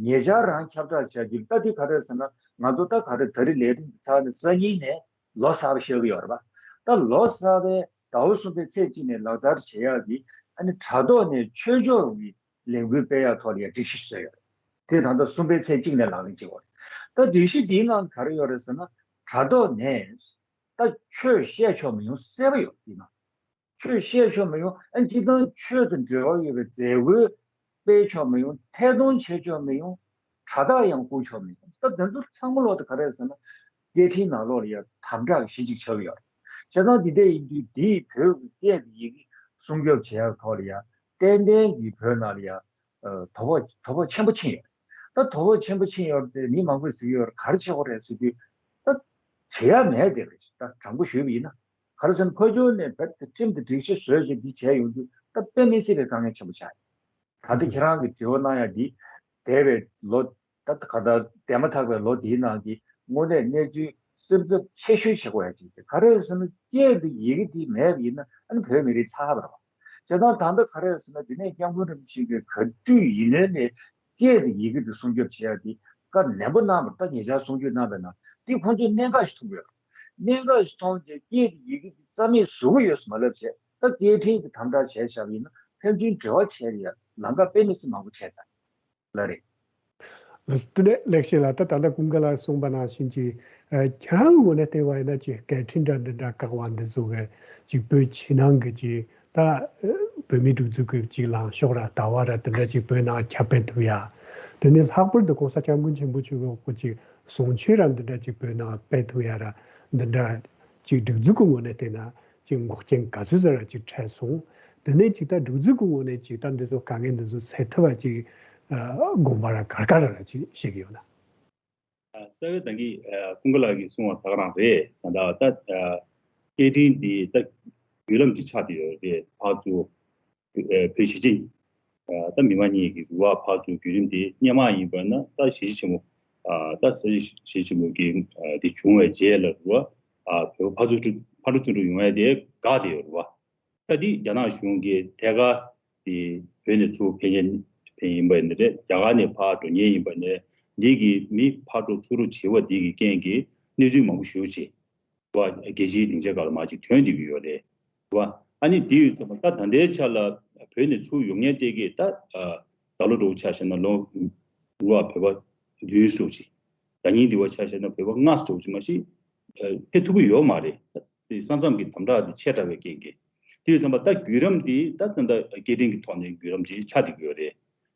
ཉེ་ཆར་རང་ཁྱབ་བསྒྲགས་བྱ་རྒྱུ། ད་འདི་ག་རེ་ཟེར་ན། ང་ཚོ་ད་ག་རེ། ད་རེས་ལས་རིམ་འདི་ཚར་ནས་སང་ཉིན་ནས་ལོ་གསར་པ་ཤར་གྱི་ཡོད་རེད་པ། ད་ལོ་གསར་པའི་ཟླ་བ་གསུམ་པའི་ཚེས་གཅིག་ནས་ལག་བསྟར་བྱེད་ཡག་གི། ཨ་ནི་དྲ་ཐོག་ནས་ཆོས་ཕྱོགས་ཀྱི་ལས་འགུལ་སྤེལ་ཡག་ཐོག་ལ་ཡང་སྒྲིག་གཞི་བཟོས་ཡོད་རེད། དེ་ད་ལྟ་གསུམ་པའི་ཚེས་གཅིག་ནས་ལག་ལེན་བྱེད་དགོས་རེད། ད་སྒྲིག་གཞི་འདིའི་ནང་ག་རེ་ཡོད་རེད་ཟེར་ན། དྲ་ཐོག་ནས་ད་ཆོས་བཤད་ཆོག་མི་ཡོང་གསལ་པོ་ཡོད། འདིའི་ནང་ཆོས་བཤད་ཆོག་མི་ཡོང་། ཨ། སྤྱིར་བཏང་ཆོས་དང་འབྲེལ་བ་ཡོད་པའི་མཛད་སྒོ་སྤེལ་ཆོག་མི་ཡོང་། ཐད་གཏོང་བྱེད་ཆོག་མི་ཡོང་། དྲ་ཐག་ཡང་བསྐུར་ཆོག་མི་ཡོང་། ད་དེ་ཚོ་ཚང་མ་ལོག་དེ་ག་རེ་ཟེར་ན། སྐད་འཕྲིན་ནང་ལོགས་ལ་ཡང་དམ་དྲག་གི་གཞི་གཅིག་ཆགས་ཀྱི་ཡོད་རེད། བྱས་ཙང་འདི་འདྲ་ཡིན་དུས། འདིས་བོད་ཀྱི་སྐད་དང་ཡི་གེ་སྲུང་སྐྱོབ་བྱེད་ཡག་ཐོག་ལ་ཡང་ཏན་ཏན་གྱིས་བོད་ནང་ལ་ཡང་། ཨ། དོ་ཕོག་དོ་ཕོག་ཆེན་པོ་ཕྱིན་ཡོད་རེད། ད་དོ་ཕོག་ཆེན་པོ་ཕྱིན་ཡོད་རེད་དེ། མི་མང་པོས་ཟེར་གྱི་ཡོད་རེད། ག་རེ་བྱེད་དགོས་རེད་ཟེར་དུས། ད་བྱེད་ཡག་མེད་དེ་རེད། ད་དྲང་པོ་ཞུས་པ་ཡིན་ན། ག་རེ་ཟེར་ན། ཕར་ཕྱོགས་ནས་བོད་དེ་ཁྲིམས་དང་སྒྲིག་གཞི་བཟོས་བྱས་འདི་བྱས་ཡོང་དུས། ད་དཔེ་མི་སྲིད་པའི་དཀའ་ངལ་ཆེན་པོ་ཆགས་ཡོད། ད་ལྟ་ཁྱེད་རང་གིས་དྲི་བ་གནང་ཡ་འདི། འདས་པའི་ལོ། ད་ལྟ་ག་ད་འདས་མ་ཐག་པའི་ལོ་འདིའི་ནང་གི་དངོས་གནས་གནས་ཚུལ་སེམས་འཚབ་ཆེ་ཤོས་བྱེད་དགོས་ཡ་ཅིག་དེ་ག་རེ་ཟེར་ན། སྐད་དང་ཡི་གེ་འདི་མེད་པ་ཡིན་ན། ཨ་ནི་བོད་མི་རིགས་ཚར་བ་རེད་པ། བྱས་ཙང་ད་ལྟ་ག་རེ་ཟེར་ན། འདི་ནས་སྐྱབས་མགོན་རིན་པོ་ཆེ་གིས་ག་དུས་ཡིན་ནའི་ནས་སྐད་དང་ཡི་གེ་འདི་སྲུང་སྐྱོབ་བྱེད་ཡ་འདི་བཀའ་ནན་པོ་གནང་བ། ད་ཉེ་ཆར་གསུང་ཆོས་གནང་བའི་ནང་། འདི་ཁོང་ཚོས་གནད་འགག་ཞིག་མཐོང་གི་ཡོད་རེད། གནད་འགག་ཞིག་མཐོང་རྗེས། སྐད་དང་ཡི་གེ་འདི་རྩ་མེད་བཟོ་གི་ཡོད་ཟེར་མ་ལབ་བྱས། ད་སྐད་འཕྲིན་གྱི་དམ་དྲག་བྱས་བཞག་པ་ཡིན་ན། ཕན་ཚུན་འབྲེལ་བ་བྱས་ཡ་ལམ་ཁ་དཔེ་མི་སྲིད་མང་པོ་བྱས་ཚར་ལ་རེད། དེ་ནས་ལེགས་བཤད་ལགས། ད་ད་ལྟ་ཀུན་དགའ་ལགས་གསུངས་པ་ནང་བཞིན་གྱི། ཨ། ཁྱེད་རང་ངོས་ནས་བལྟས་པ་ཡིན་ན། ཅིག་སྐད་འཕྲིན་འདྲ་འདི་འདྲ་བཀག་པ་འདི་ཚོ་གིས་ཅིག་བོད་ཕྱི་ནང་གི་ཅིག་ད་བོད་མིའི་སྒྲིག་འཛུགས་ཀྱི་ཅིག་ལངས་ཕྱོགས་ར་ལྟ་བ་ར་དེ་འདྲ་ཅིག་བོད་ནང་ཁྱབ་སྤེལ་ཐུབ་ཡ། དེ་ནས་ལྷག་པར་དུ་གོང་ས་སྐྱབས་མགོན་ཆེན་པོ་མཆོག་གི་སྐུ་ཅིག་གསུང་ཆོས་ར་འདི་འདྲ་ཅིག་བོད་ནང་སྤེལ་ཐུབ་ཡ་ར་འདི་འདྲ་ཅིག་སྒྲིག་འཛུགས་ཀྱི་ངོས་ནས་བལྟས་ན། ཅིག་འགོག་རྐྱེན་ག་ཚོད་ཙམ་ར་ཅིག་འཕྲད་སོང་། དེ་ནས་ཅིག་ད་སྒྲིག་འཛུགས་ཀྱི་ངོས་ནས་ཅིག་ད་འདི་ཚོ་དཀའ་ངལ་འདི་ཚོ་སེལ་ཐུབ་པ་ཅིག་ཨ། དགོངས་པ་ར་ག་རེ་ག་རེ་ར་ཅིག་བཞེས་ཀྱི་ཡོད་ན། ཨ། རྩ་བའི་ད་གིན། ཨ། ཀུན་དགའ་ལགས་ཀྱིས་གསུངས་པ་ད་ག་རང་རེད། ད་ད་ད་ཨ། སྐད་འཕྲིན་འདི་ད་བརྒྱུད་ལམ་ཅིག་ཆགས་བསྡད་ཡོད་རེད། ཕར་ཚུར། ཨ། བོད་གཞིས་བྱེས། ཨ། ད་མི་མང་གཉིས་ཀྱི་རུ་བ་ཕར་ཚུར་བརྒྱུད་རིམ་དེ་སྔོན་མ་ཡིན་པ་ན། ད་གཞིས་བྱེས་ཆེན་མོ། ཨ། ད་ས་གཞིས་བྱེས་ཆེན་མོ་གི། ཨ། དེ་བྱུང་བའི་རྗེས་ལ་རུ་བ། ཨ། བོད་ཕར་ཚུར་ཕར་འགྲོ་ཚུར་འགྲོ་ཡོང་ཡ་དེ་འགག་བསྡད་ཡོད་རེད་པ། ད་འདི་རྒྱ་ནག་གཞུང་གིས་ཐད་ཀར་དེ་བོད་ནས་ཚུར་ཕེབས་མཁན་ཕེབས་ཡིན་པ་ནི་རེད། རྒྱ་གར་ནས་ཕར་འགྲོ་མཁན་ཡིན་པ་ནི། འདི་གི་མི་ཕར་འགྲོ་ཚུར་འགྲོ་བྱེད་པ་འདི་གི་རྐྱེན་གྱིས་གནས་ཚུལ་མང་པོ་ཞིག་ཅིག་བ། རྒྱལ་སྤྱིའི་སྡིངས་ཆ་ཁག་ལ་མར་ཅིག་ཐོན་བསྡད་ཀྱི་ཡོད་རེད་བ། ཨ་ནི་དེ་ཡོད་ཙང་ད་ད་ལྟའི་ཆ་ལ་བོད་ནས་ཚུར་ཡོང་མཁན་དེ་གིས། ད་ཨ། ད་ལོ་འདྲ་བོ་ཆ་བཞག་ན། ལོ་འདི་བ་བོད་པ་བདུན་ཙམ་ཅིག་ཟླ་ཉིན་འདི་བ་ཆ་བཞག་ན་བོད་པ་ལྔ་ཙམ་ཅིག་མ་གཏོགས་ཕེབས་ཐུབ་ཀྱི་ཡོད་མ་རེད། དེ་ས་མཚམས་ཀྱི་དམ་དྲག་དེ་ཆེ་དྲགས་པའི་རྐྱེན་གྱིས། དེ་ཡོད་ཙང་ད་བརྒྱུད་རིམ་དེ་ད་ད་ལྟ་སྐད་འཕྲིན་གྱི་ཐོག་ནས་བརྒྱུད་རིམ་ཅིག་ཆགས་བསྡད་ཀྱི་ཡོད་རེད།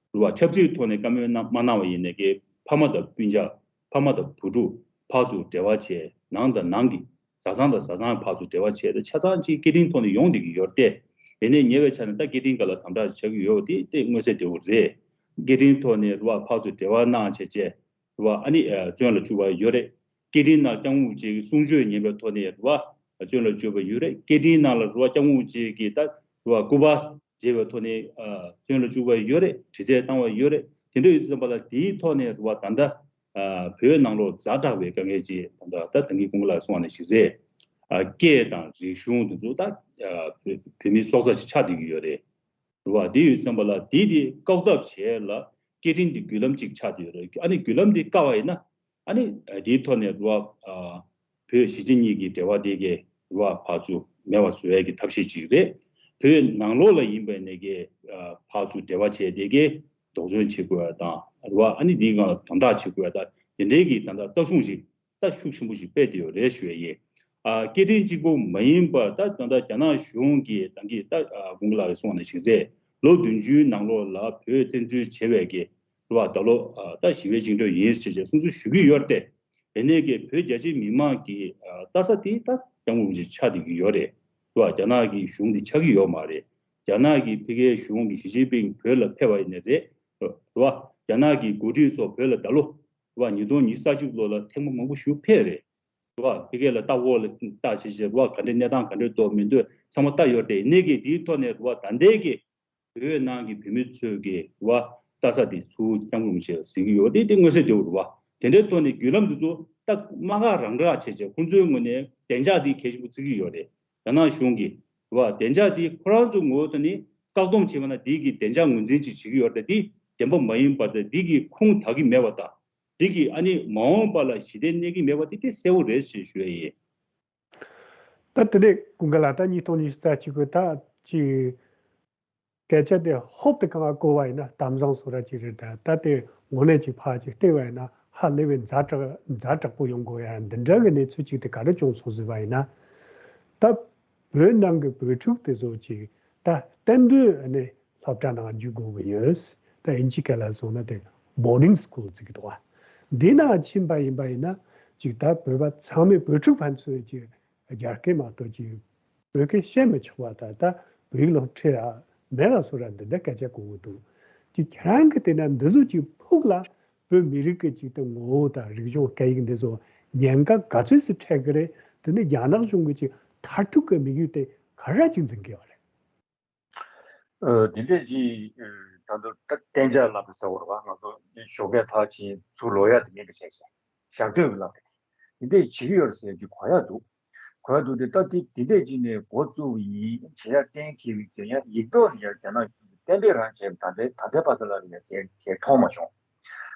རེད་བ། ཆབ་སྲིད་ཐོག་ནས་བཀའ་མོལ་གནང་མ་གནང་བ་ཡིན་ནའི་གི། ཕ་མ་དང་སྤུན་ཀྱག་ཕ་མ་དང་བུ་ཕྲུག་ཕར་ཚུར་འབྲེལ་བ་བྱས། ནང་དང་ནང་གི། བཟའ་ཚང་དང་བཟའ་ཚང་ཕར་ཚུར་འབྲེལ་བ་བྱས་ཏེ། ཆ་ཚང་ཅིག་སྐད་འཕྲིན་ཐོག་ནས་ཡོང་བསྡད་ཀྱི་ཡོད་རེད་དེ། ཡིན་ནའི་ཉེ་བའི་ཆར་ནས་ད་སྐད་འཕྲིན་སྒང་ལ་དམ་དྲག་ཆགས་ཀྱི་ཡོད་པ་དེ་དེ་མངོན་གསལ་དོད་པོ་རེད། སྐད་འཕྲིན་ཐོག་ནས་རེད་བ། ཕར་ཚུར་འབྲེལ་བ་གནང་བྱས་བྱས། རེད་བ། ཨ་ནི་ཨ། བཙོན་ལ་བཅུག་པ་ཡོད་རེད། སྐད་འཕྲིན་ནང་སྐྱབས་མགོན་རིན་པོ་ཆེ་གི་གསུང་ཆོས་ཉན་པའི་ཐོག་ནས་རེད་བ། བཙོན་ལ་བཅུག་པ་ཡོད་རེད། སྐད་འཕྲིན་ནང་ལ་རེད་བ། སྐྱབས་མགོན་རིན་པོ་ཆེ་གིས་ད་རེད་བ། སྐུ་པར་མཇལ་བའི་ཐོག་ནས་ཨ། བཙོན་ལ་བཅུག་པ་ཡོད་རེད། དྲི་རྩད་བཏང་བ་ཡོད་རེད། དེ་འདྲ་ཡོད་དུས་ཙམ་པ་ལ། དེའི་ཐོག་ནས་རེད་བ། ད་ལྟ་ཨ། བོད་ནང་ལོགས་ཛ་དྲག་པའི་དཀའ་ངལ་ཅིག་ད་ལྟ་ད་ད་གིན་ཀུན་དགའ་ལགས་གསུངས་པ་ནང་བཞིན་རེད། ཨ། སྐད་དང་རིག་གཞུང་དེ་ཚོ་ད་ཨ། བོད་བོད་མིའི་སྲོག་རྩ་ཅིག་ཆགས་བསྡད་ཀྱི་ཡོད་རེད། རེད་བ། དེ་ཡོད་ཙམ་པ་ལ་དེ་དེ་བཀག་ཐབས་བྱས་ལ་སྐད་འཕྲིན་དེ་བརྒྱུད་ལམ་ཅིག་ཆགས་བསྡད་ཡོད་རེད། ཨ་ནི་བརྒྱུད་ལམ་དེ་བཀག་པ་ཡིན་ན། ཨ་ནི་དེའི་ཐོག་ནས་རེད་བ། ཨ། བོད་གཞིས་བྱེས་གཉིས་ཀྱི་འབྲེལ་བ་དེ་གའི་རེད་བ། ཕར་ཚུར་མེད་པ་བཟོ་ཡས་ཀྱི་ཐབས་ཤེས་ཅིག་རེད། བོད་ནང་ལོགས་ལ་ཡིན་པ་ནས་ཀྱི། ཨ། ཕར་ཚུར་འབྲེལ་བ་བྱས་དེ་གའི་དོགས་ཟོན་བྱེད་དགོས་པ་དང་རེད་བ། ཨ་ནི་དེའི་སྒང་ལ་དམ་དྲག་བྱེད་དགོས་པ་དང་། དེ་འདྲའི་གི་ད་ལྟ་ལྟ་སྲུང་ཞིག་ད་ཤུགས་ཆེན་པོ་ཞིག་སྤེལ་བསྡད་ཡོད་རེད་ཞུ་ཡ་ཡིན། ཨ། སྐད་འཕྲིན་གཅིག་པོ་མ་ཡིན་པར་ད་ད་ལྟ་རྒྱ་ནག་གཞུང་གིས་ད་གིན་ད་ཨ། ཀུན་དགའ་ལགས་ཀྱིས་གསུངས་པ་ནང་བཞིན་རེད། ལོ་བདུན་ཅུའི་ནང་ལོགས་ལ་བོད་བཙན་འཛུལ་བྱས་པའི་གི་རེད་བ། ད་ལོ་ཨ། ད་ཞི་བའི་བཅིངས་འགྲོལ་ཡིན་ཞེས་བྱས་གསུང་ཚུལ་ཞུ་གི་ཡོད་རེད་དེ། ཡིན་ནའི་གི་བོད་རྒྱ་ཆེའི་མི་མང་གི་ཨ། ལྟ་ས་དེ་ད་སྐྱབས་མགོན་རིན་པོ་ཆེ་ཆགས་བསྡད་ཀྱི་ཡོད་རེད། རེད་བ། རྒྱ་ནག་གི་གཞུང་དེ་ཆགས་ཀྱི་ཡོད་མ་རེད། རྒྱ་ནག་གི་ཕ་གིའི་གཞུང་གི་ཞི་ཅིན་ཕིང་བོད་ལ་ཕེབས་པ་ཡིན་ནའི་རེད། རེད་བ། རྒྱ་ནག་གི་འགོ་ཁྲིད་ཚོ་བོད་ལ་ད་ལོ་རེད་བ། ཉིས་སྟོང་ཉི་ཤུ་རྩ་གཅིག་ལོ་ལ་ཐེངས་མ་མང་པོ་ཞིག་ཕེབས་རེད། རེད་བ། ཕ་གི་ལ་ལྟ་སྐོར་ལ་ལྟ་བྱེད་བྱེད་རེད་བ། ག་འདྲའི་གནས་སྟངས་ག་འདྲའི་འདུག་མི་འདུག་ཚང་མ་ལྟ་ཡོད་རེད། ནས་ཀྱི་དེའི་ཐོག་ནས་རེད་བ། ད་ལྟའི་གི་བོད་ནང་གི་བོད་མི་ཚོས་ཀྱི་རེད་བ། ལྟ་ས་དེ་ཚུར་སྐྱབས་མགོན་རིན་པོ་ཆེ་ལ་གཟིགས་ཀྱི་ཡོད་རེད། དེ་མངོན་གསལ་དོད་པོ་རེད་བ། དེ་འདྲའི་ཐོག་ནས་བརྒྱུད་ལམ་འདི་ཚོ་ད་དམག་ཁ་རང་དྲག་བྱས་བྱས་ཁོང་ཚོའི་ངོས་ནས་བདེ་འཇགས་དེ་གལ་ཆེན་པོ་བརྩི་གི་ཡོད་རེད། རྒྱ་ནག་གཞུང་གིས་རེད་བ། བདེ་འཇགས་དེ་ཁོ་རང་ཚོའི་ངོས་ཐོག་ནས་བཀག་སྡོམ་བྱས་པ་ན་འདི་གི་བདེ་འཇགས་ངོས་འཛིན་ཅིག་བྱེད་ཀྱི་ཡོད་རེད། དེ་བདེན་པ་མ་ཡིན་པ་དང་འདི་གི་ཁུངས་དག་གི་མེད་པ་དང་། འདི་གིས་ཨ་ནི་མ་འོངས་པ་ལ་ཞི་བདེ་གནས་ཀྱི་མེད་པ་དེ་དེ་གསལ་པོ་རེད་ཞེས་ཞུ་ཡ་ཡིན། ད་དེ་ནས་ཀུན་དགའ་ལགས། ད་ཉིས་སྟོང་ཉི་ཤུ་རྩ་གཅིག་གི་ད་ཅིག་སྐད་ཆ་དེ་ཧོབ་ཏེ་གང་ག་གོ་བ་ཡིན་ན་གཏམ་བཟང་བཟོ་འདྲ་ཅིག་རེད། ད་ད་དེ་དངོས་གནས་ཅིག་ཕར་ཅིག་བལྟས་པ་ཡིན་ན་ཧ་ལས་པའི་ཛ་དྲག་ཛ་དྲག་པོ་ཡོང་དགོས་ཡ་འདི་འདྲ་གི་གནས་ཚུལ་ཅིག་དེ་ག་རེ་བྱུང་སོང་ཟེར་བ་ཡིན་ན། ད་བོད་ནང་གི་བོད་ཕྲུག་དེ་ཚོ་ཅིག་ད་གཏན་སྡོད་ནས་སློབ་གྲྭ་ནང་འཇུག་དགོས་ཀྱི་ཡོད། ད་དབྱིན་ཇི་སྐད་ལ་སོང་ན་དེ་boarding school་ཟེར་གྱི་འདུག་བ། འདི་ནང་ཕྱིན་པ་ཡིན་པ་ཡིན་ན་ཅིག་ད་བོད་པ་ཚང་མས་བོད་ཕྲུག་ཕན་ཚུན་ཅིག་རྒྱ་སྐད་མ་གཏོགས་ཅིག་བོད་སྐད་བཤད་མི་ཆོག་པ་དང་ད་བོད་ཡིག་སློབ་ཁྲིད་ཡ་མེད་ལ་སོགས་ར་འདི་འདྲ་སྐད་ཆ་གོ་གི་འདུག་ཅིག་ཁྱེད་རང་གིས་བལྟས་ན་འདི་ཚོ་ཅིག་ཕུགས་ལ་བོད་མི་རིགས་ཀྱི་ཅིག་ད་ངོ་བོ་དང་རིག་གཞུང་སྐད་ཡིག་འདི་ཚོ་ཉེན་ཁ་ག་ཚོད་ཙམ་འཕྲད་ཀྱི་རེད། དེ་ནི་རྒྱ་ནག་གཞུང་གི་ཅིག་མཐར་ཐུག་གི་དམིགས་ཡུལ་དེ་ག་རེ་ཅིག་འཛིན་གྱི་ཡོད་རེད། འདི་འདྲས་ཀྱི་ད་དུང་གཏན་འཇགས་ལབ་པ་ཟེར་བ་རེད་བ། ང་ཚོ་ཞོགས་ཀས་ཕར་ཕྱིན་ཚུར་ལོག་ཡ་དེ་མིན་པ་བྱས་བྱས་ཞག་སྡོད་ཀྱི་ལབ་རེད། འདི་འདྲས་བྱེད་ཀྱི་ཡོད་རེད་ཟེར་གྱི་གོ་ཡ་འདུག་གོ་ཡ་འདུག་སྟེ་ད་དེ་འདི་འདྲས་ཀྱི་ནས་འགོ་བཙུགས་པ་ཡིན་བྱེད་ཡ་གཏན་འཁེལ་བའི་ཟེར་ཡ་ཡིག་ཐོག་ནས་ཡ་རྒྱ་ནག་གཞུང་གིས་གཏན་འབེབས་རང་བྱས་པ་ད་ལྟའི་ད་ལྟའི་བར་དུ་ལ་ཡ་གལ་གལ་མཐོང་མ་བྱུང་།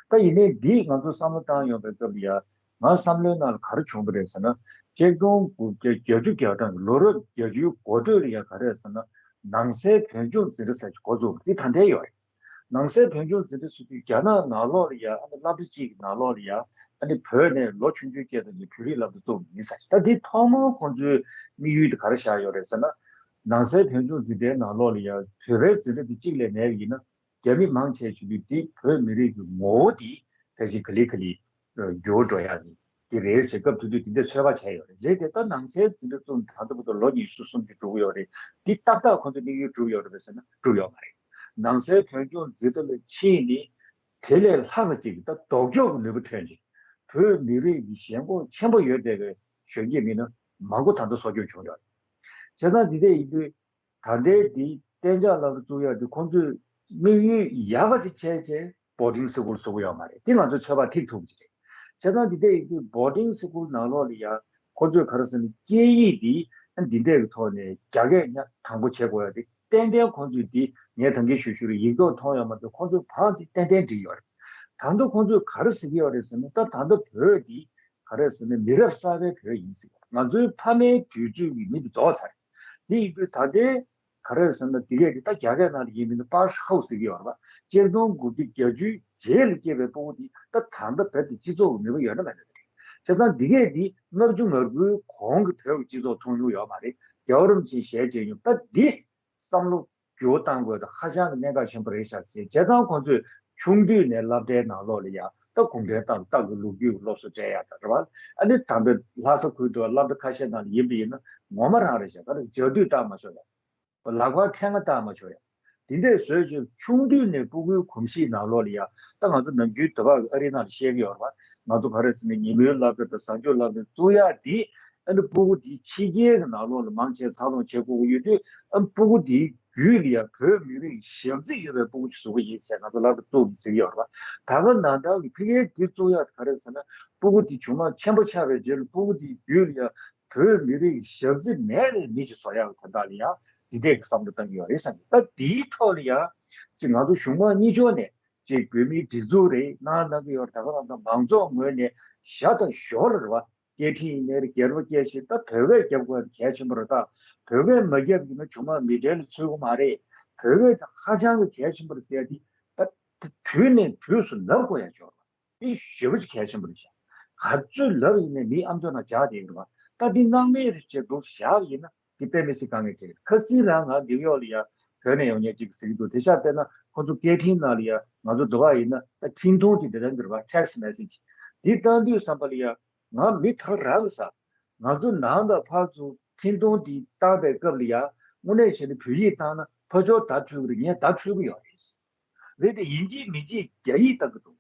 ད་ཡིན་ནའི་འདི་ང་ཚོ་བསམ་བློ་བཏང་ཡོང་པའི་སྐབས་ལ་ཡ། ང་བསམ་བློའི་ནང་ལ་ག་རེ་བྱུང་བ་རེད་ཟེར་ན། ཆིག་སྟོང་དགུ་བརྒྱ་བརྒྱད་ཅུ་གྱ་གྲངས་ཀྱི་ལོ་རབས་བརྒྱད་ཅུའི་འགོ་སྟོད་ལ་ཡ་ག་རེ་རེད་ཟེར་ན། ནང་སའི་བོད་ལྗོངས་འཛིན་གྲྭ་ཟེར་གྱི་འགོ་བཙུགས་པ་འདི་ད་ལྟའི་ཡོད་རེད། ནང་སའི་བོད་ལྗོངས་འཛིན་གྲྭ་ཟེར་དུས་རྒྱ་ནག་ནང་ལོགས་ལ་ཡ་ཨ་ནི་སློབ་གྲྭ་གཅིག་གི་ནང་ལོགས་ལ་ཡ་ཨ་ནི་བོད་ནས་ལོ་ཆུང་ཆུང་སྐྱེས་དང་གི་བོད་རིགས་སློབ་གྲྭ་བཙུགས་པ་ཡིན་ཟེར་གྱི། ད་འདི་ཐོག་མར་ཁོང་ཚོའི་དམིགས་ཡུལ་དེ་ག་རེ་བཞག་ཡོད་རེད་ཟེར་ན། ནང་སའི་བོད་ལྗོངས་འཛིན་གྲྭའི་ནང་ལོགས་ལ་ཡ་བོད་པའི་འཛིན་གྲྭ་འདི་གཅིག་ལས་མེད་པ་ཡིན་ན། རྒྱ་མི་མང་ཆེ་བྱེད་དུས་འདི་བོད་མི་རིགས་ཀྱི་ངོ་བོ་འདི་ཕལ་ཆེར་ག་ལེ་ག་ལེ་འགྱུར་འགྲོ་ཡག་གི་འདི་རེད་ཟེར་སྐབས་དེ་དུས་འདི་འདྲའི་ཚོད་དཔག་བྱས་ཡོད་རེད། རེད་དེ་ད་ནང་སའི་འཛིན་གྲྭ་བཙུགས་ད་ལྟ་བར་དུ་ལོ་ཉི་ཤུ་སུམ་ཅུ་འགྲོ་གི་ཡོད་རེད། འདི་ཏག་ཏག་ཁོང་ཚོའི་དམིགས་ཡུལ་འགྲུབ་ཡོད་རེད་པས་ཟེར་ན་འགྲུབ་ཡོད་མ་རེད། ནང་སའི་བོད་ལྗོངས་འཛིན་གྲྭ་ལ་ཕྱིན་ནས་དེ་ལས་ལྷག་ཙམ་ཅིག་ད་ལྡོག་ཕྱོགས་ཀྱི་ནུས་པ་ཐོན་ཅིང་བོད་མི་རིགས་ཀྱི་ཞེན་ཁོག་ཆེན་པོ་ཡོད་བསྡད་པའི་གཞོན་སྐྱེས་མི་སྣ་མང་པོ་ད་ལྟ་གསོ་སྐྱོང་བྱུང་ཡོད་རེད། བྱས་ཙང་འདི་འདྲ་ཡིན་དུས། ད་ལྟའི་འདི་གཏན་འཇགས་སློབ་གྲྭ་བཙུགས་ཡག་འདི་ཁོང་ཚོས་དམིགས་ཡུལ་ཡག་ག་ཅིག་བྱས་བྱས་boarding school་བཟོ་གི་ཡོད་མ་རེད། འདི་ང་ཚོས་ཚོད་དཔག་ཐིག་ཐུབ་ཀྱི་རེད། བྱས་ཙང་འདི་འདྲ་ཡིན་དུས་boarding school་ནང་ལོགས་ལ་ཡ་ཁོང་ཚོས་ག་རེ་ཟེར་ན་སྐད་ཡིག་འདི་འདི་འདྲ་གི་ཐོག་ནས་རྒྱ་སྐད་ཉག་དང་པོ་བྱེད་དགོས་ཡ་འདི་ཏན་ཏན་ཁོང་ཚོས་འདི་ངས་ད་གིན་ཞུ་ཞུ་རེད། ཡིག་ཐོག་མཐོང་ཡོད་མ་གཏོགས་ཁོང་ཚོས་བར་འདི་ཏན་ཏན་འགྲིག་ཡོད་རེད། ད་དུང་ཁོང་ཚོས་ག་རེ་ཟེར་གྱི་ཡོད་རེད་ཟེར་ན་ད་ད་ལྟ་བོད་འདི་ག་རེ་ཟེར་ན་མི་རབས་གསར་པའི་བོད་ཡིན་ཟེར་གྱི་ཡོད་རེད། ང་ཚོའི་ཕ་མའི་དུས་ཚོད་ཀྱི་མི་འདི་རྫོགས་ཚར་རེད། དེ་ཡིན་དུས་ད་ལྟའི་ག་རེ་ཟེར་ན་དེ་གས་དེ་ད་རྒྱ་སྐད་ནང་ལ་ཡིན་མིན་ན་པར་ཧའུ་ཟེར་གྱི་ཡོད་རེད་པ། ཆིག་སྟོང་དགུ་བརྒྱ་བརྒྱད་ཅུའི་རྗེས་ལ་སྐྱེས་པའི་སྤུ་གུ་དེ་ད་ད་ལྟ་བོད་དེ་སྤྱི་ཚོགས་ཀྱི་ནུས་པ་ཡོད་ན་མེད་ན་དེ་རེད། བྱས་ཙང་དེ་གས་དེ་ལྔ་བཅུ་ང་དགུའི་གོང་གི་བོད་ཀྱི་སྤྱི་ཚོགས་མཐོང་མྱོང་ཡོད་མ་རེད། རྒྱལ་བ་རིན་པོ་ཆེའི་ཞལ་མཇལ་མྱོང་། ད་འདི་བསམ་བློ་འགྱུར་བ་གཏང་དགོས་ད་ཧ་ཅང་གི་གནད་འགག་ཆེན་པོ་རེད་ཤག་ཟེར། བྱས་ཙང་ཁོང་ཚོས་ཆུང་དུས་ནས་སློབ་གྲྭའི་ནང་ལོགས་ལ་ཡ་ད་གུང་ཁྲན་ཏང་ཏང་གི་ལོ་རྒྱུས་ཀྱི་སློབ་གསོ་སྤྲད་ཡ་ད་རེད་བ། ཨ་ནི་ད་ལྟ་ལྷ་ས་ཁུལ་དུ་སློབ་གྲྭ་ཁ་ཤས་ནང་ལ་ཡིན་པ་ཡིན་ན་ངོ་མ་རང་རེད་ཤག་ད་ལྟ་སྦྱར་དུས་བཏང་མ་ཆོག་ཡ། ལག་པར་ཕྲེང་བ་བཏང་མ་ཆོག་ཡ། དེ་འདྲས་བཟོས་བྱས་ཆུང་དུས་ནས་སྤུ་གུའི་གོམས་གཤིས་ནང་ལོགས་ལ་ཡ་ད་ང་ཚོ་ནམ་རྒྱུན་དུ་བ་ཨ་རི་ནང་ལ་བཤད་ཀྱི་ཡོད་རེད་བ། ང་ཚོ་ག་རེ་ཟེར་ན་ཉིན་མོའི་སློབ་གྲྭ་དང་གཟའ་མཇུག་སློབ་གྲྭ་བཙུགས་ཡ་དེ། ཨ་ནི་སྤུ་གུ་དེ་ཕྱི་རྒྱལ་གྱི་ནང་ལོགས་ལ་མང་ཆེ་འཚར་ལོངས་བྱེད་དགོས་ཀྱི་ཡོད་དུས། ཨ་སྤུ་གུ་དེའི་རྒྱུད་ལ་ཡང་བོད་མི་རིགས་ཞབས་འདེགས་ཡོད་པའི་སྤུ་གུ་ཅིག་བཟོ་གི་ཡིན་ཟེར་ང་ཚོ་སློབ་གྲྭ་བཙུགས་ཟེར་གྱི་ཡོད་རེད་པ། ད་ག་ནང་ལྟར་གྱི་ཕ་གིའི་དེ་བཙུགས་ཡག་ག་རེ་ཟེར་ན་སྤུ་གུ་དེ་ཆུང་མ་ཆེན་པོ་ཆགས་པའི་རྗེས་ལ་སྤུ་གུ་དེའི་རྒྱུད་ལ་ཡང་བོད་མི་རིགས་ཞབས་འདེགས་མེད་པའི་མི་ཅིག་བཟོ་ཡག་གི་དོན་དག་ལ་ཡང་འདི་འདྲས་ཀྱི་བསམ་བློ་བཏང་གི་ཡོད་རེད་བསམ་གྱི། ད་དེའི་ཐོག་ལ་ཡང་ཅིག་ང་ཚོ་གཞུང་མང་གཉིས་ཕྱོགས་ནས་ཅིག་བོད་མིའི་སྒྲིག་འཛུགས་རེད་གནང་གནང་གི་ཡོད་རེད། ད་ག་རང་ད་མང་ཚོགས་ངོས་ནས་ཞར་དང་ཞོར་ལ་རེད་བ། སྐད་འཕྲིན་ཡིན་ནའི་རེད། སྒེར་པ་སྐད་ཆ་ད་བོད་སྐད་རྒྱབ་དགོས་ཡ་དེ་གལ་ཆེན་པོ་རེད། ད་བོད་སྐད་མ་རྒྱབ་ཡིན་ན་ཆུང་མ་མི་གྲལ་ལ་ཚུད་ཀྱི་མ་རེད། བོད་སྐད་ད་ཧ་ཅང་གི་གལ་ཆེན་པོ་རེད་ཟེར་ཡ་དེ་ད་དུས་ནས་དུས་སུ་ལབ་དགོས་ཡ་ཅིག་ཡོད་རེད། འདི་ཞེ་པོ་ཅིག་གལ་ཆེན་པོ་རེད་ཤག་ག་ཚོད་ལབ་ཡིན་ནའི་མིའི་ཨམ་ཅོག་ནང་འཇགས་བསྡད་ཡོད་རེད་བ། ད་འདི་སྣང་མེད་རེད་ཅེས་འདུག་བཞག་ཡིན་ན་འདི་དཔེ་མི་སྲིད་དཀའ་ངལ་འཕྲད་ཀྱི་རེད། ཁ་སང་རང་ང་ནིའུ་ཡོག་ལ་ཡ་བོད་ནས་ཡོང་མཁན་ཅིག་གིས་ཟེར་གྱི་འདུག་དེ་ཤག་དཔེར་ན་ཁོ་ཚོ་སྐད་འཕྲིན་ནང་ལ་ཡ་ང་ཚོ་འདི་བ་ཡིན་ན་ད་འཕྲིན་ཐུང་དེ་དེ་རང་གི་རེད་བ། text message། འདི་བཏང་དུས་ཙམ་པ་ལ་ཡ་ང་མི་ཐག་རང་གི་ས། ང་ཚོ་ནང་དང་ཕར་ཚུར་འཕྲིན་ཐུང་འདི་བཏང་པའི་སྐབས་ལ་ཡ་དངོས་གནས་བྱས་ན་བོད་ཡིག་བཏང་ན་ཕར་ཕྱོགས་བརྡ་འཕྲོད་ཀྱི་རེད། ངས་བརྡ་འཕྲོད་ཀྱི་ཡོད་རེད། རེད་དེ་ཡིན་གཅིག་མིན་གཅིག་རྒྱ་ཡིག་བཏང་གི་འདུག་